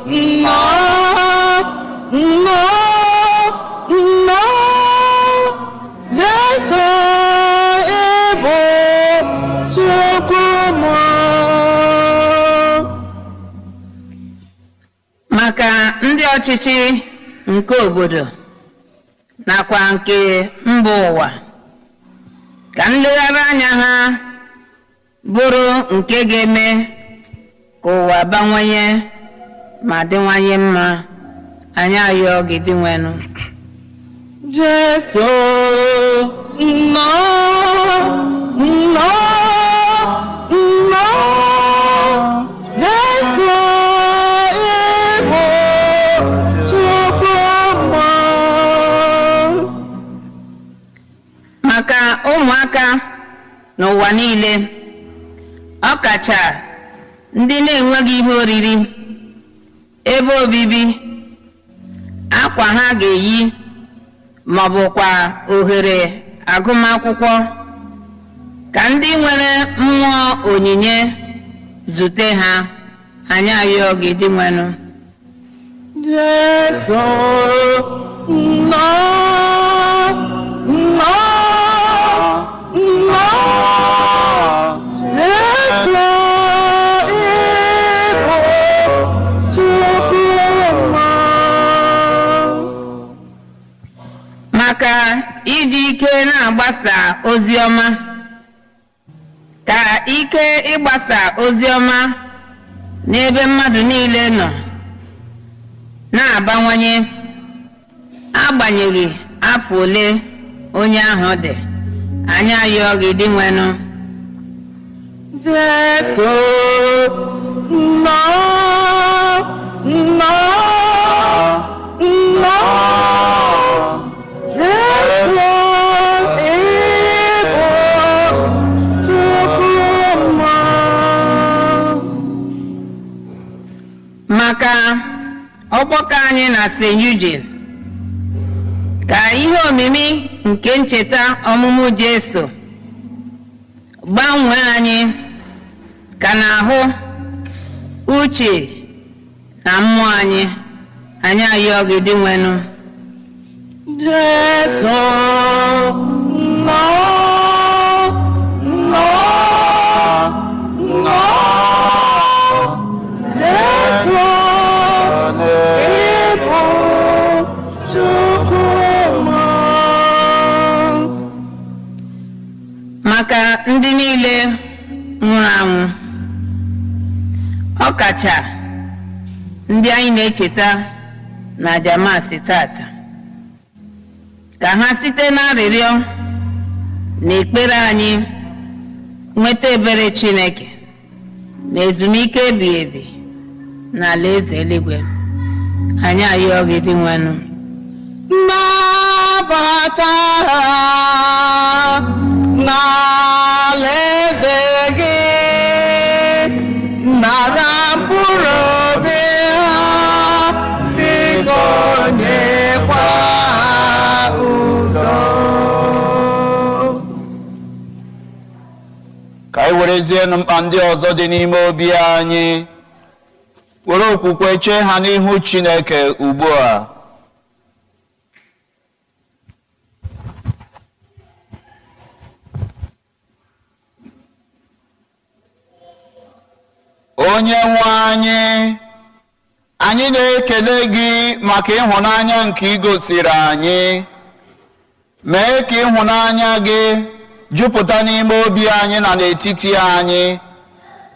nnọọ, nnọọ, nnọọ, Jesu ịbụ Chukwu m. Maka ndị ọchịchị nke obodo nakwa nke mba ụwa, ka nleghara anya ha bụrụ nke ga-eme ka ụwa bawanye ma dịwanye mma. Anyị arịọ gị, Dinwenụ. Jesu nnọọ, nnọọ, nnọọ, Jesu ịbụ Chukwu m. Maka ụmụaka n'ụwa niile, ọkacha ndị na-enweghị ihe oriri, ebe obibi, akwa ha ga-eyi, maọbụkwa ohere agụmakwụkwọ, ka ndị nwere mmụọ onyinye zute ha. Anyị arịọ gị, Dinwenụ. Jesu nnọọ, nnọọ, nnọọ, Jesu ịbụ Chukwu m. Maka iji ike na-agbasa ozi ọma, ka ike ịgbasa ozi ọma n'ebe mmadụ niile nọ na-abawanye, agbanyeghị afọ ole onye ahụ dị. Anyị ayọọ gị, Dinwenụ. Jesu nnọọ, nnọọ, nnọọ, Jesu ịbụ Chukwu m. Maka ọgbakọ anyị na St. Eugene, ka ihe omimi nke ncheta ọmụmụ Jesu gbanwee anyị ka n'ahụ, uche na mmụọ anyị. Anyị ayọọ gị, Dinwenụ. Jesu nnọọ, nnọọ, nnọọ, Jesu ịbụ Chukwu m. Maka ndị niile nwụrụ anwụ, ọkacha ndị anyị na-echeta na aja tata, ka ha site n'arịrịọ na ekpere anyị nweta ebere Chineke na ezumike ebighị ebi n'ala eze eluigwe. Anyị ayọọ gị, Dinwenụ. Nnabata ha n'alaeze gị, nara mkpụrụ obi ha, biko nyekwa ha udo. Ka anyị werezienụ mkpa ndị ọzọ dị n'ime obi anyị, were okwukwe chee ha n'ihu Chineke ugbu a. Onye nwe anyị, anyị na-ekele gị maka ịhụnanya nke ị gosiri anyị. Mee ka ịhụnanya gị jupụta n'ime obi anyị na n'etiti anyị,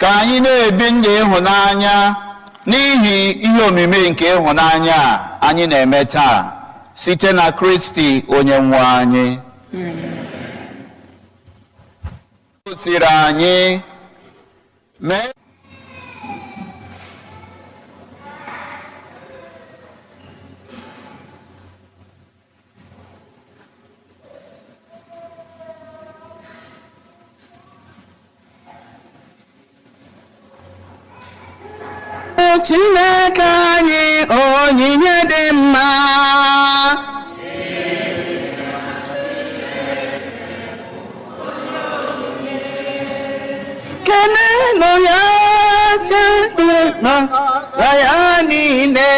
ka anyị na-ebi ndụ ịhụnanya n'ihi ihe omimi nke ịhụnanya a anyị na-eme taa, site na Kristi onye nwe anyị. Gosiri anyị mee. Chineke anyị, onyinye dị mma. Kenenụ ya, chetụnụ ya niile.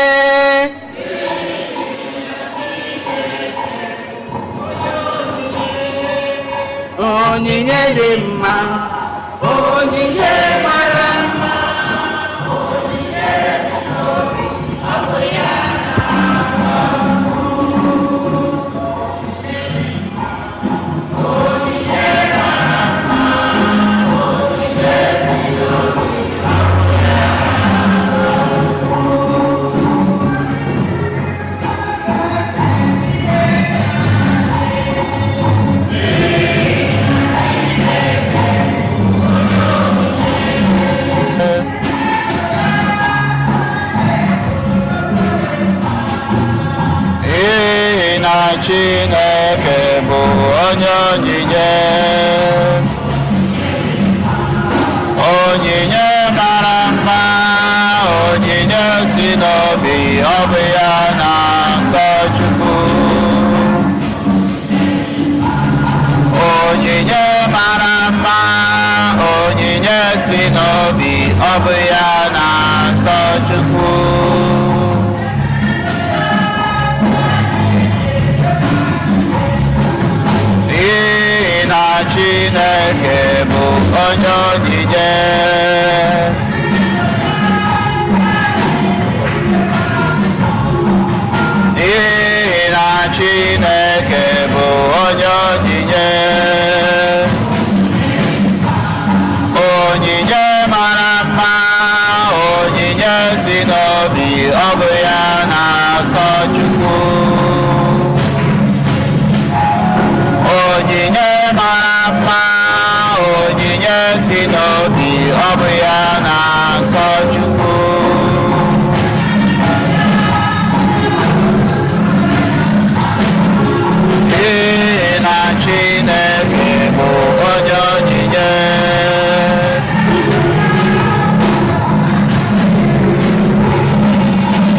Onyinye dị mma, onyinye mara mma. N'ihi na Chineke bụ onye onyinye, onyinye mara mma, onyinye si n'obi, ọ bụ ya na-asọ Chukwu. Onyinye mara mma, onyinye si n'obi, ọ bụ ya na-asọ Chukwu. N'ihi na Chineke bụ onye onyinye, n'ihi na Chineke bụ onye onyinye, onyinye mara mma, onyinye si n'obi, ọ bụ ya na-atọ Chukwu. Onyinye mara mma, onyinye si n'obi, ọ bụ ya na-asọ Chukwu. N'ihi na Chineke bụ onye onyinye,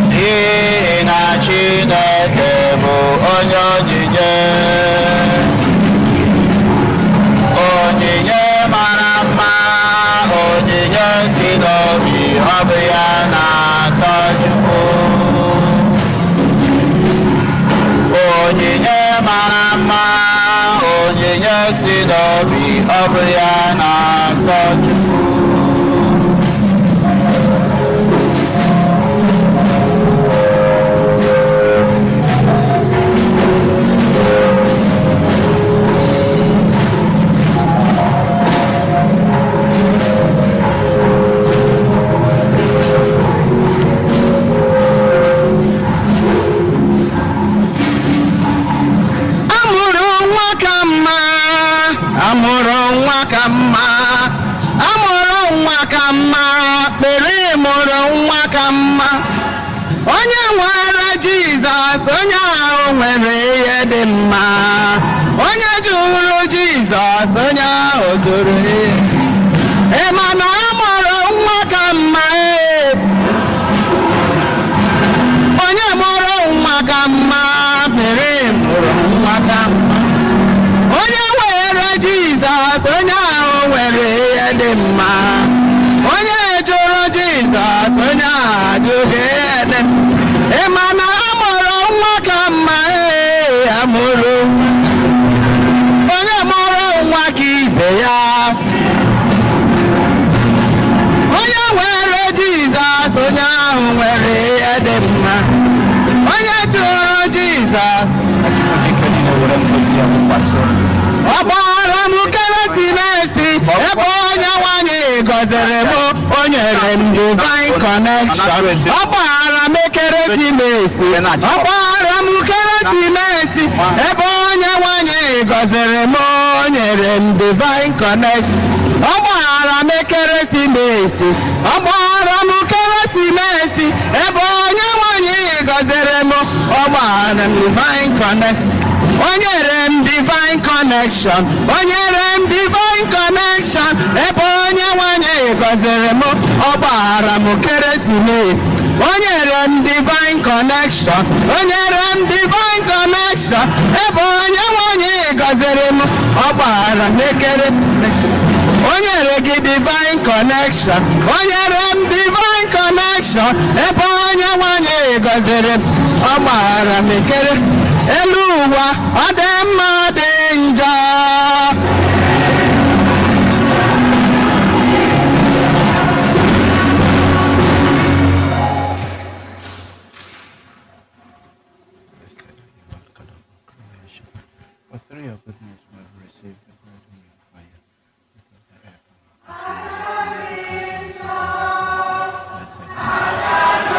n'ihi na Chineke bụ onye onyinye, onyinye mara mma, onyinye si n'obi, ọ bụ ya na-atọ Chukwu. Onyinye mara mma, onyinye si n'obi, ọ bụ ya na-asọ Chukwu. Amụrụ nwa ka mma, amụrụ nwa ka mma, Meri mụrụ nwa ka mma. Onye nwere Jizọs, onye ahụ nwere ihe dị mma. Onye jụrụ Jizọs, onye ahụ jụrụ ihe. Ị ma na amụrụ nwa ka mma ee. Onye mụrụ nwa ka mma, Meri mụrụ nwa ka mma. Onye nwere Jizọs, onye ahụ nwere ihe dị mma. Onye jụrụ Jizọs, onye ahụ ajụghị ihe dị mma. Ị ma na amụrụ nwa ka mma ee, amụrụ nwa. Onye mụrụ nwa ka ibe ya. Onye nwere Jizọs, onye ahụ nwere ihe dị mma. Onye jụrụ Jizọs, ọ gbara m keresimesi ebe onye nwanyị gọziri m, o nyere m divine connection. Ọ gbara m ekeresimesi, ọ gbara m keresimesi ebe onye nwanyị gọziri m, o nyere m divine connection. Ọ gbara m ekeresimesi, ọ gbara m keresimesi ebe onye nwanyị gọziri m, ọ gbara m divine connection. O nyere m divine connection, o nyere m divine connection ebe onye nwanyị gọziri m, ọ gbara m keresimesi. O nyere m divine connection, o nyere m divine connection ebe onye nwanyị gọziri m, ọ gbara m ekeresimesi. O nyere gị divine connection, o nyere m divine connection ebe onye nwanyị gọziri m, ọ gbara m ekere. Elu ụwa ọ dị mma ọ dị njọ. For through your goodness we have received the bread we require. Blessed.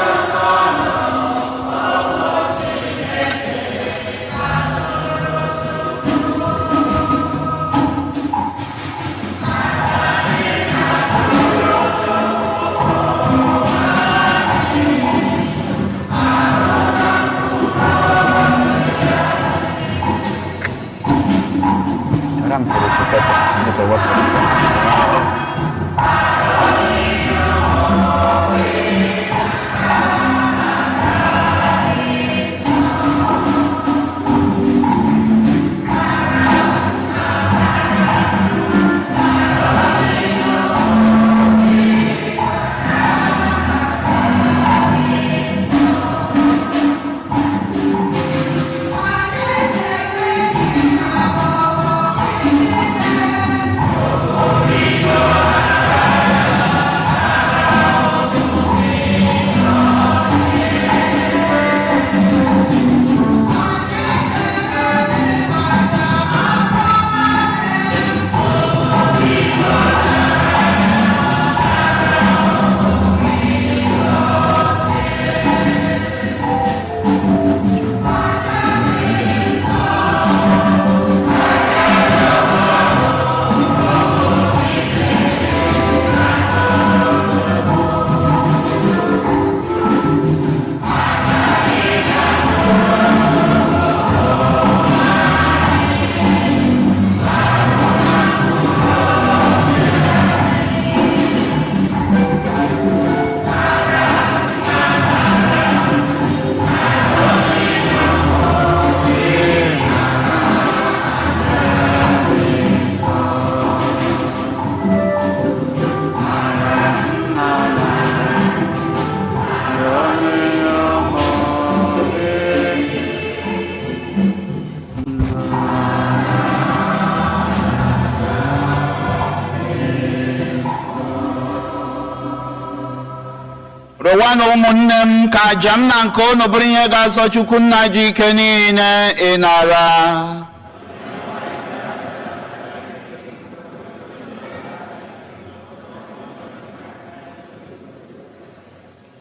Rụwanụ ụmụnne m ka aja m na nke unu bụrụ ihe ga-asọ Chukwu nna ji ike niile ịnara.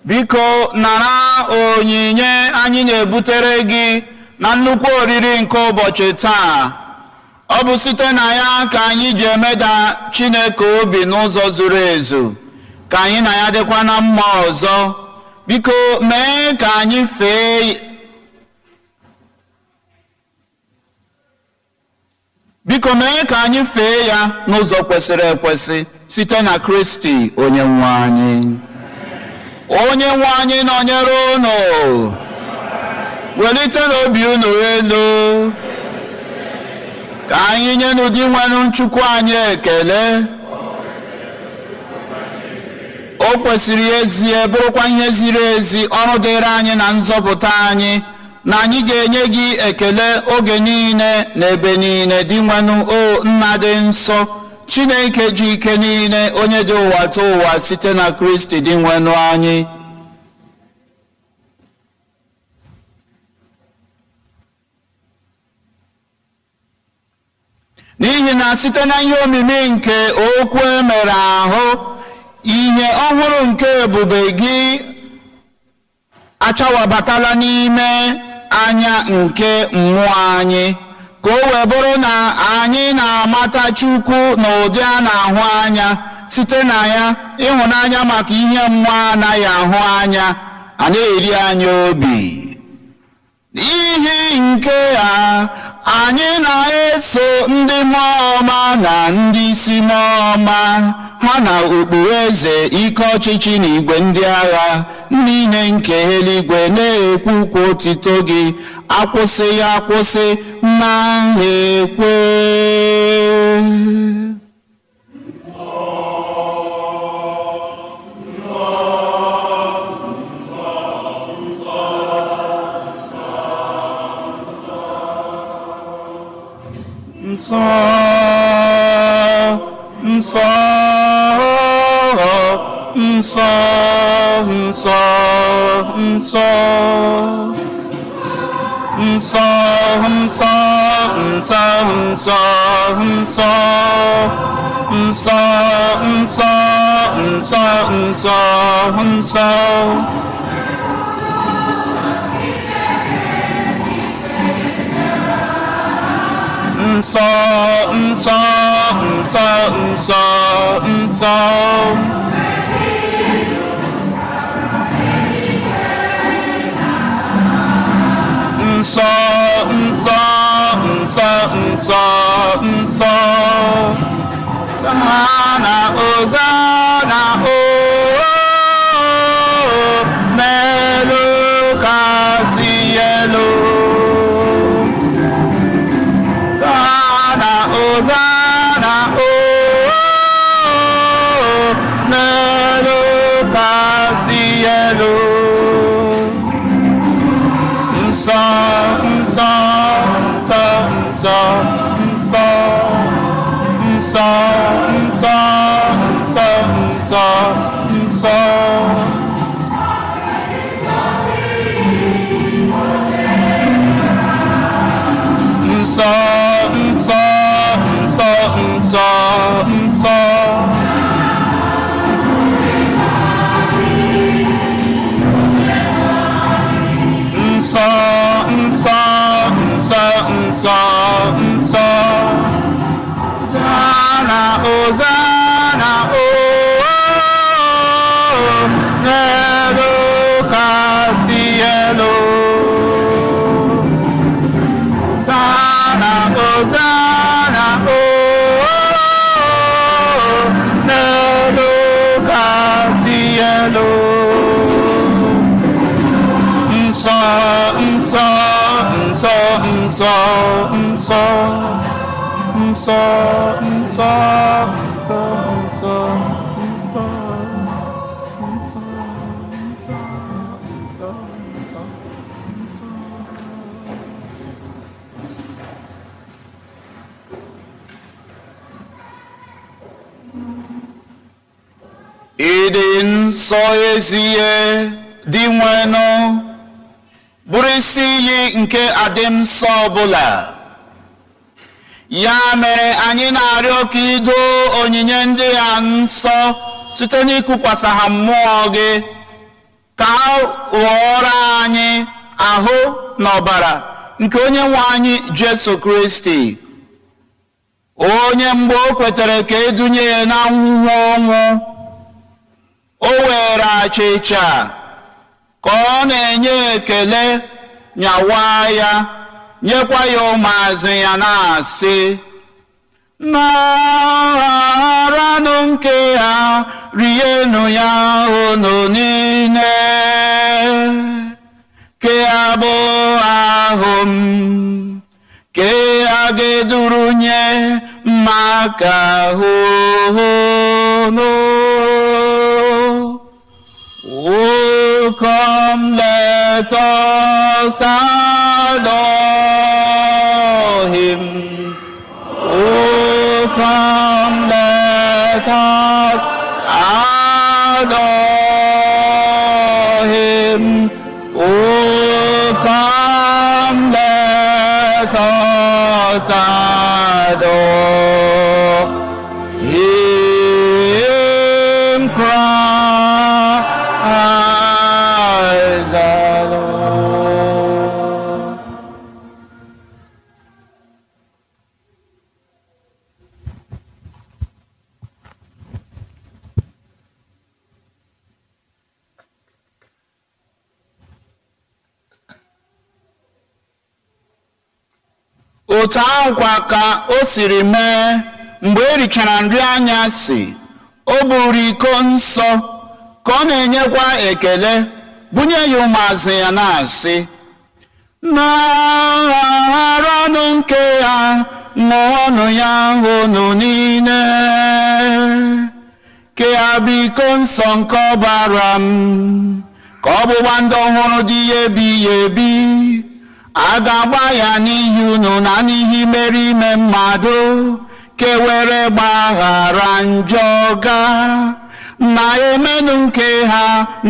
Biko nara onyinye anyị na-ebutere gị na nnukwu oriri nke ụbọchị taa. Ọ Ọ bụ site na ya ka anyị ji emeda Chineke obi n'ụzọ zuru ezu, ka anyị na ya dịkwa na mma ọzọ. Biko mee ka anyị fee, biko mee ka anyị fee ya n'ụzọ kwesịrị ekwesị site na Kristi onye nwe anyị. Onye nwe anyị nọnyere unu. Welite n'obi unu elu. Ka anyị nye n'ụdị nwenụ Chukwu anyị ekele. O kwesịrị ezie, bụrụkwa ihe ziri ezi, ọrụ dịrị anyị na nzọpụta anyị, na anyị ga-enye gị ekele oge niile na ebe niile, dị nwenụ, o Nna dị nsọ, Chineke ji ike niile, onye dị ụwa tụ ụwa, site na Kristi dị nwenụ anyị. N'ihi na site na ihe omimi nke okwu emere ahụ, ihe ọhụrụ nke ebube gị achawabatala n'ime anya nke mmụọ anyị, ka o wee bụrụ na anyị na-amata Chukwu n'ụdị a na-ahụ anya, site na ya ịhụnanya maka ihe mmụọ anaghị ahụ anya a na-eri anyị obi. N'ihi nke a, anyị na-eso ndị mmụọ ọma na ndị isi mmụọ ọma ha na okpuru eze ike ọchịchị na igwe ndị agha niile nke eluigwe na-ekwukwa otito gị akwụsịghị akwụsị na ekwe. Nsọ, nsọ, nsọ, nsọ, nsọ, nsọ, nsọ, nsọ, nsọ, nsọ, nsọ, nsọ, nsọ, nsọ, nsọ. Nsọ, nsọ, nsọ, nsọ, nsọ. Nsọ, nsọ, nsọ, nsọ, nsọ. Hosanna, Hosanna, o n'elu kasị elu. Hosanna, Hosanna, o n'elu kasị elu. Nsọ, nsọ, nsọ, nsọ, nsọ, nsọ, nsọ, nsọ, nsọ, nsọ. Nsọ, nsọ, nsọ, nsọ, nsọ. Nsọ, nsọ, nsọ, nsọ, nsọ. Hosanna, Hosanna, o n'elu kasị elu. Hosanna, Hosanna, o n'elu kasị elu. Nsọ, nsọ, nsọ, nsọ, nsọ, nsọ, nsọ, nsọ, nsọ, nsọ, nsọ, nsọ, nsọ, nsọ. Ịdị nsọ ezie dị nwenụ, bụrụ isi iyi nke adịm nsọ ọbụla. Ya mere anyị na-arịọ ka i doo onyinye ndị a nsọ site n'ịkụkwasị ha mmụọ gị, ka ha ghọọrọ anyị ahụ na ọbara nke onye nwe anyị Jesu Kristi. Onye mgbe o kwetere ka edunye ya na nwụọ ọnwụ, o were achịcha ka ọ na-enye ekele, nyawa ya, nyekwa ya ụmụazụ ya na-asị: "Naranụ nke ha, rienụ ya unu niile, ke abụ ahụ m, ke a ga-eduru nye maka unu." Oh, come, let us adore him. Oh, come, let us adore him. Oh, come, let us adore him. Christ the Lord. Otu ahụkwa ka o siri mee mgbe e richara nri anyasị, o buru iko nsọ ka ọ na-enyekwa ekele, bunye ya ụmụazụ ya na-asị: "Naranụ nke ya, ṅụọnụ ya unu niile, ke ya bụ iko nsọ nke ọbara m, ka ọgbụgba ndụ ọhụrụ dị ya ebighị ebi. A ga-agba ya n'ihi unu na n'ihi mere ime mmadụ, ka were gbaghara njọ ga na emenụ nke ha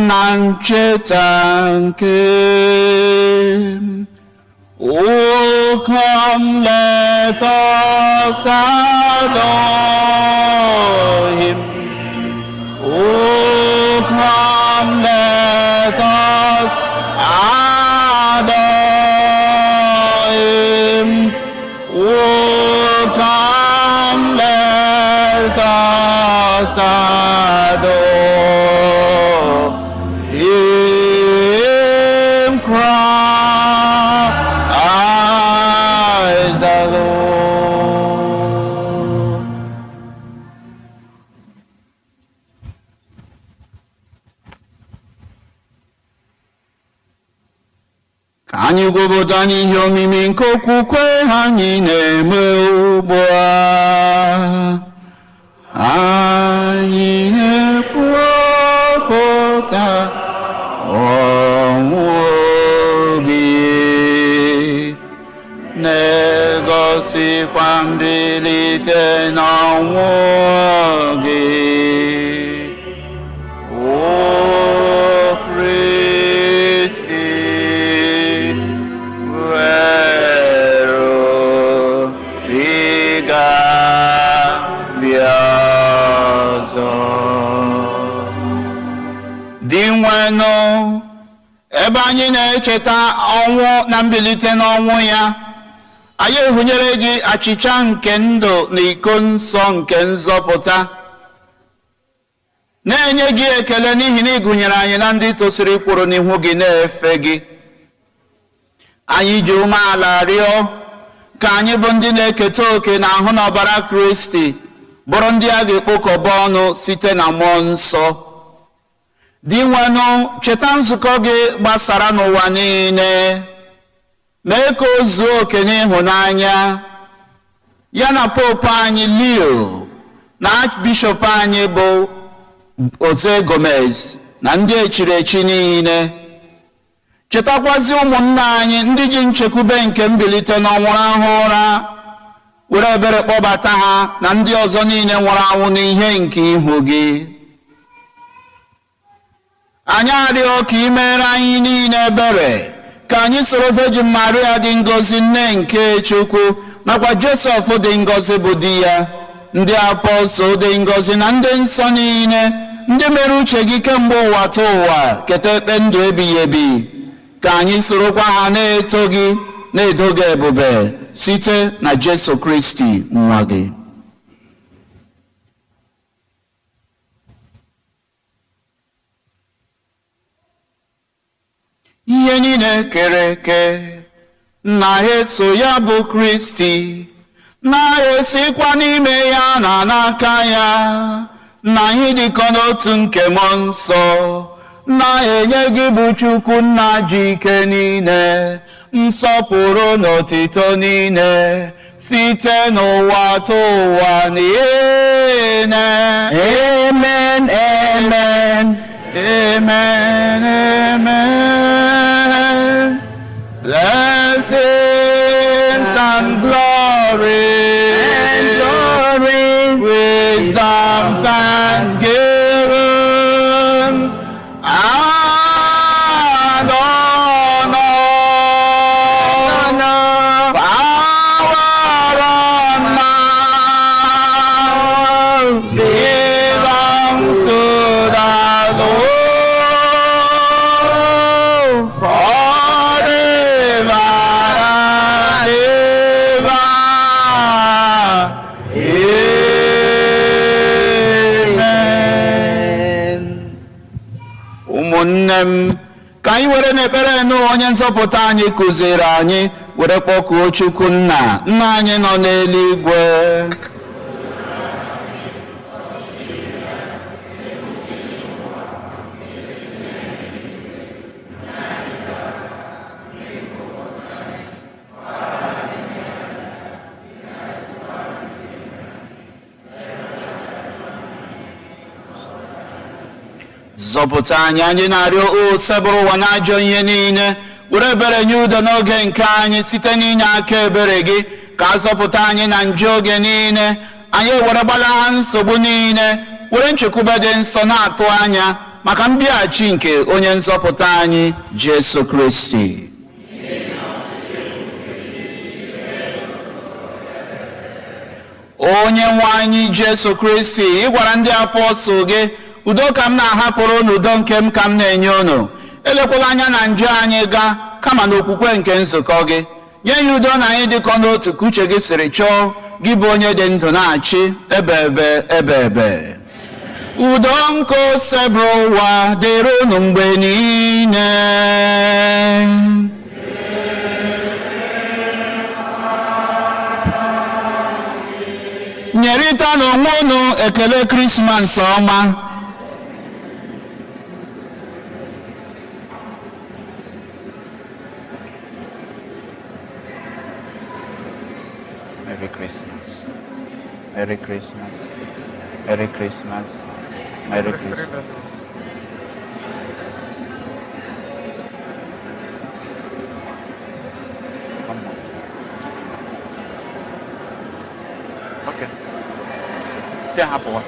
na ncheta nke m." Oh, come, let us adore him. Oh, come, let us adore him. Oh, come, let us adore him. Christ the Lord. Ka anyị gwupụta n'ihe omimi nke okwukwe anyị na-eme ugbu a. Anyị na-ekwupụta ọnwụ gị, na-egosikwa mbilite n'ọnwụ gị. O Kristi, were obi bịa ọzọ. Dị nwenụ, ebe anyị na-echeta ọnwụ na mbilite n'ọnwụ ya, anyị ehunyere gị achịcha nke ndụ na iko nsọ nke nzọpụta, na-enye gị ekele n'ihi na ị gụnyere anyị na ndị tosiri kwụrụ n'ihu gị na-efe gị. Anyị ji umeala rịọ ka anyị bụ ndị na-eketa oke na ahụ na ọbara Kristi bụrụ ndị a ga-ekpokọba ọnụ site na mmụọ nsọ. Dị nwenụ, cheta nzukọ gị gbasara n'ụwa niile, mee ka o zuo oke n'ịhụnanya ya na Popu anyị Leo na Archbishop anyị bụ Jose Gomez na ndị echiri echi niile. Chetakwazi ụmụnna anyị ndị ji nchekwube nke mbilite n'ọnwụ rahụ ụra, were ebere kpọbata ha na ndị ọzọ niile nwụrụ anwụ n'ihe nke ihu gị. Anyị arịọ ka ị meere anyị niile ebere, ka anyị soro Virgin Maria dị ngọzi, nne nke Chukwu, nakwa Josef dị ngọzi bụ di ya, ndị apọstụl dị ngọzi na ndị nsọ niile, ndị mere uche gị kemgbe ụwa ta ụwa, keta ekpe ndụ ebighị ebi, ka anyị sorokwa ha na-eto gị, na-edo gị ebube site na Jesu Kristi nwa gị. Ihe niile kere eke na-eso ya bụ Kristi, na-esikwa n'ime ya na n'aka ya, na anyị dịkọ n'otu nke Mmụọ Nsọ, na-enye gị bụ Chukwu Nna ji ike niile, nsọpụrụ na otito niile, site n'ụwa tụ ụwa niile. Amen, amen. Amen, amen. Blessings and glory, And glory, wisdom, thanksgiving, and honor, honor, power and might belongs to the Lord forever and ever. Amen. Ụmụnne m, ka anyị were n'ekpere nụ onye nzọpụta anyị kụziri anyị were kpọkuo Chukwu Nna, nna anyị nọ n'eluigwe. Zọpụta anyị, anyị na-arịọ o sebụrụ ụwa n'ajọ ihe niile, were ebere nye udo n'oge nke anyị site n'inye aka ebere gị, ka a zọpụta anyị na njọ oge niile, anyị ewere gbalaha nsogbu niile, were nchekwube dị nsọ na-atụ anya maka mbịaghachi nke onye nzọpụta anyị Jesu Kristi. Onye nwe anyị Jesu Kristi, ị gwara ndị apọstụl gị, udo ka m na-ahapụrụ unu, udo nke m ka m na-enye unu. Elekwala anya na njọ anyị gaa, kama na okwukwe nke nzukọ gị. Nye ya udo na anyị dịkọ n'otu ka uche gị siri chọọ, gị bụ onye dị ndụ na-achị ebe ebe ebe ebe. Udo nke osebụrụ ụwa dịrị unu mgbe niile. Nyerịta n'onwe unu ekele Krismas ọma. Merry Christmas. Merry Christmas. Merry Christmas. Merry Christmas. One more. Okay. Say happy one.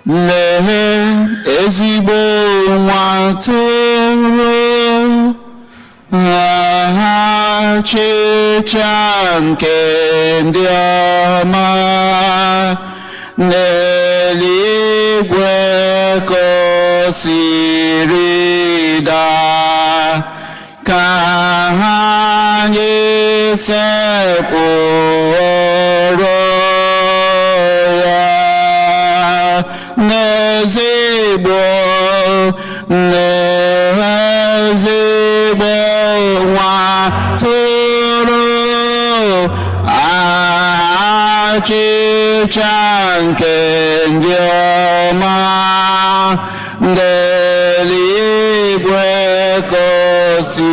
Lee ezigbo nwa atụrụ, achịcha nke ndị ọma, n'eluigwe ka o siri daa, ka anyị sekpụrụ ya. N'ezigbo, n'ezigbo nwa atụrụ, achịcha nke ndị ọma, n'eluigwe ka o si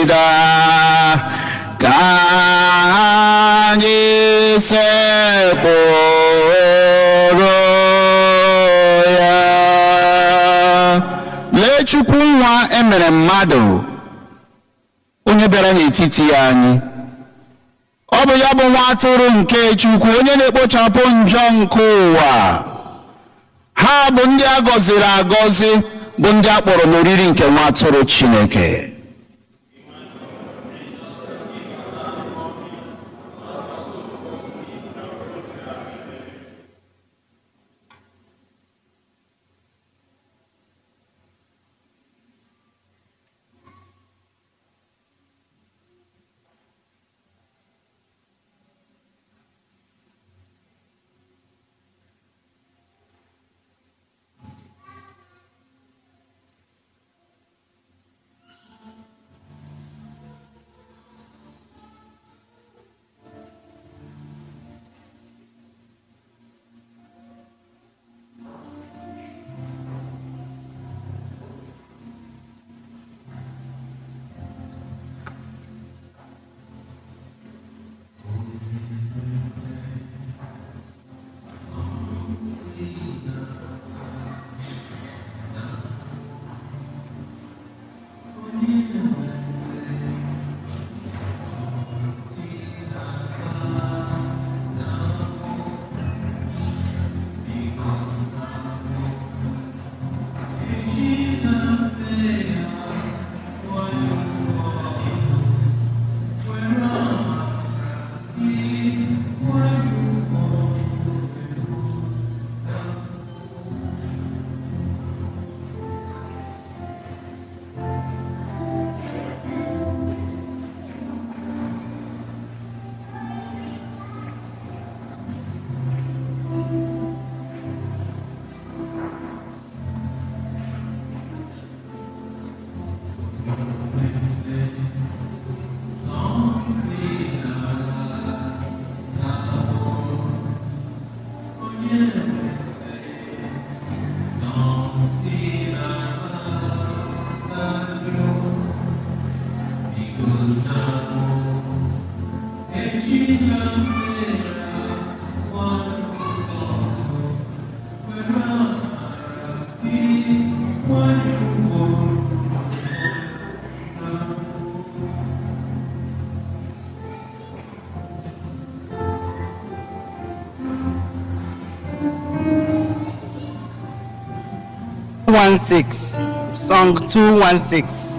daa, ka anyị sekpụrụ ya. Lee Chukwu nwa emere mmadụ, onye bịara n'etiti ya anyị. Ọ bụ ya bụ nwa atụrụ nke Chukwu, onye na-ekpochapụ njọ nke ụwa. Ha bụ ndị a gọziri agọzi, bụ ndị a kpọrọ n'oriri nke nwa atụrụ Chineke. 16, song 216.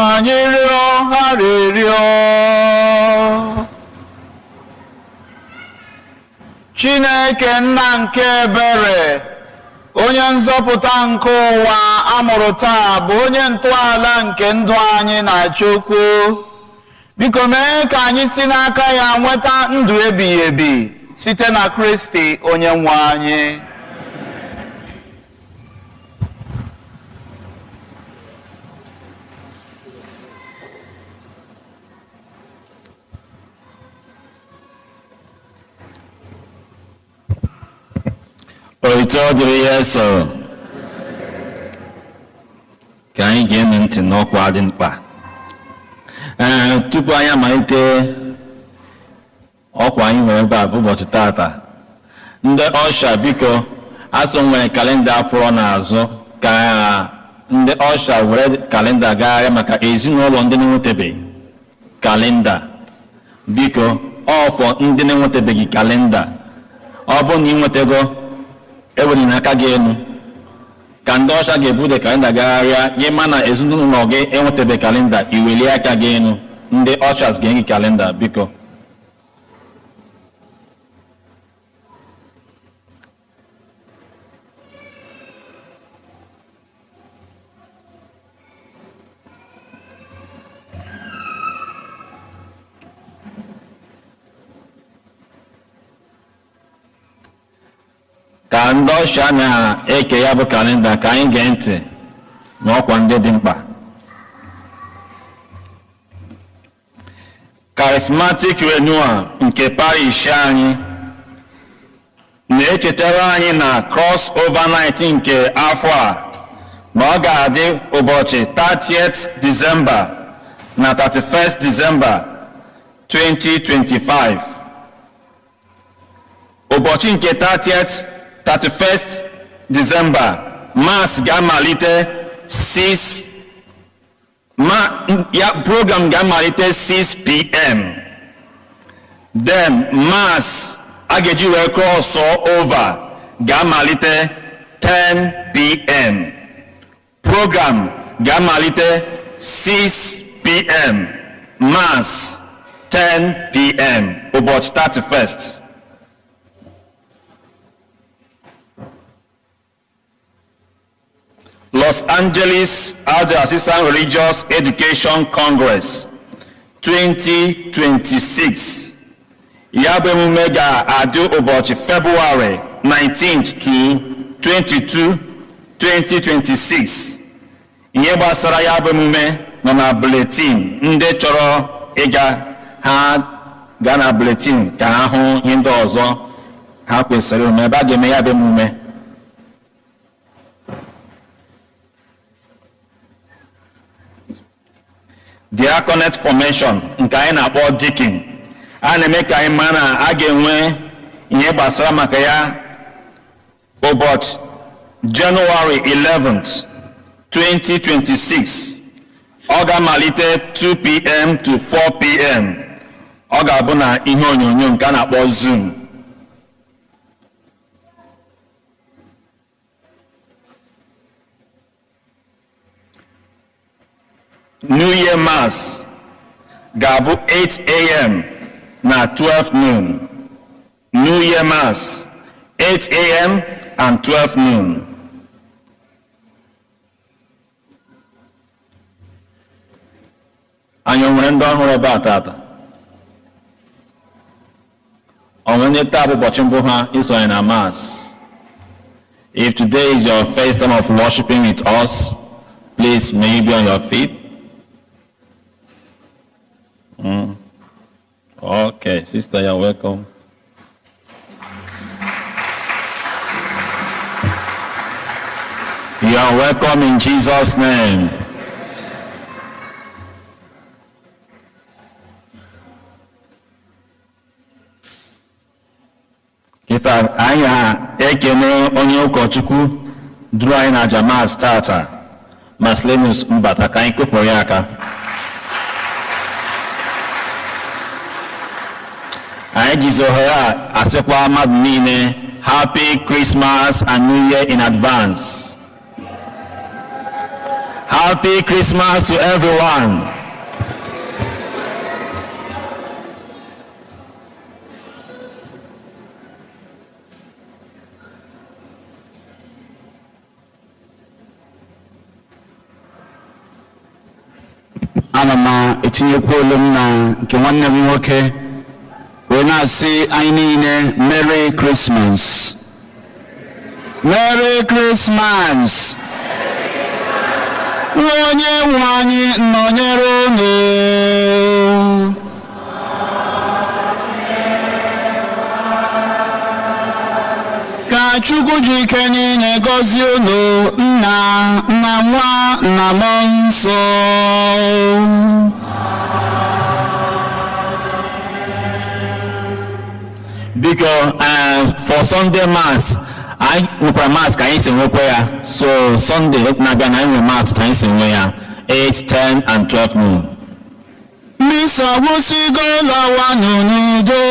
Anyị rịọ arịrịọ. Chineke nna nke ebere, onye nzọpụta nke ụwa amụrụ taa bụ onye ntọala nke ndụ anyị na Chukwu. Biko mee ka anyị si n'aka ya nweta ndụ ebighị ebi site na Kristi onye nwe anyị. Otito dịrị ya eso. Ka anyị ga-enu ntị n'ọkwa dị mkpa. Ee, tupu anyị amalite ọkwa anyị nwere ebe a bụ ụbọchị tata, ndị ọsha biko asụ nwere kalenda pụrụ n'azụ ka ndị ọsha were kalenda gagharịa maka ezinụlọ ndị na-enwetabeghị kalenda. Biko ọfọ ndị na-enwetabeghị kalenda, ọ bụrụ na ị nwetago, eweliri aka gị elu ka ndị ọcha ga-ebude kalenda gagharịa gị, ma na ezinụlọ gị enwetabeghị kalenda, iwelie aka gị elu, ndị ọchas ga-enye gị kalenda. Biko ka ndị ọcha na-eke ya bụ kalenda ka anyị gee ntị n'ọkwa ndị dị mkpa. Charismatic Renewal nke parish anyị na-echetara anyị na crossover night nke afọ a na ọ ga-adị ụbọchị 30th December na 31st December 2025. Ụbọchị nke 30th 31st December, Mass ga-amalite 6 ma ya program ga-amalite 6 p.m. Then Mass a ga-eji wee cross over ga-amalite 10 p.m. Program ga-amalite 6 p.m., Mass 10 p.m. ụbọchị 31st. Los Angeles Archdiocesan Religious Education Congress 2026, ya bụ emume ga-adị ụbọchị February 19th to 22, 2026. Ihe gbasara ya bụ emume nọ na bulletin. Ndị chọrọ ịga, ha gaa na bulletin ka ha hụ ihe ndị ọzọ ha kwesịrị ime ebe a ga-eme ya bụ emume. Diaconate Formation nke anyị na-akpọ Deacon, a na-eme ka anyị mara na a ga-enwe ihe gbasara maka ya ụbọchị January 11th, 2026. Ọ ga-amalite 2 p.m. to 4 p.m. Ọ ga-abụ na ihe onyonyo nke a na-akpọ Zoom. New Year Mass ga-abụ 8 a.m. na 12 noon. New Year Mass 8 a.m. and 12 noon. Anyị o nwere ndị ọhụrụ ebe a tata? Ọ nwere ndị taa bụ ụbọchị mbụ ha isonye na Mass? If today is your first time of worshiping with us, please may you be on your feet. Okay, sister, you're welcome. You are welcome in Jesus' name. Kịta anyị ekene onye ụkọchukwu duru anyị na aja Mass tata, Marcellinus Mbata, ka anyị kụpụrụ ya aka. Anyị jizi ohere a asịkwa mmadụ niile happy Christmas and New Year in advance. Happy Christmas to everyone. Ana m etinyekwu olu m na nke nwanne m nwoke wee na-asị anyị niile Merry Christmas, Merry Christmas. Onye nwe anyị nọnyere unu. Ka Chukwu ji ike niile gọzie unu, nna na nwa na mmụọ nsọ. Biko, for Sunday Mass, anyị nwekwara Mass ka anyị si nwekwa ya. So Sunday na-abịa na anyị nwere Mass ka anyị si nwe ya, 8, 10 and 12 noon. Misa gwụsịgo, lawanụ n'udo.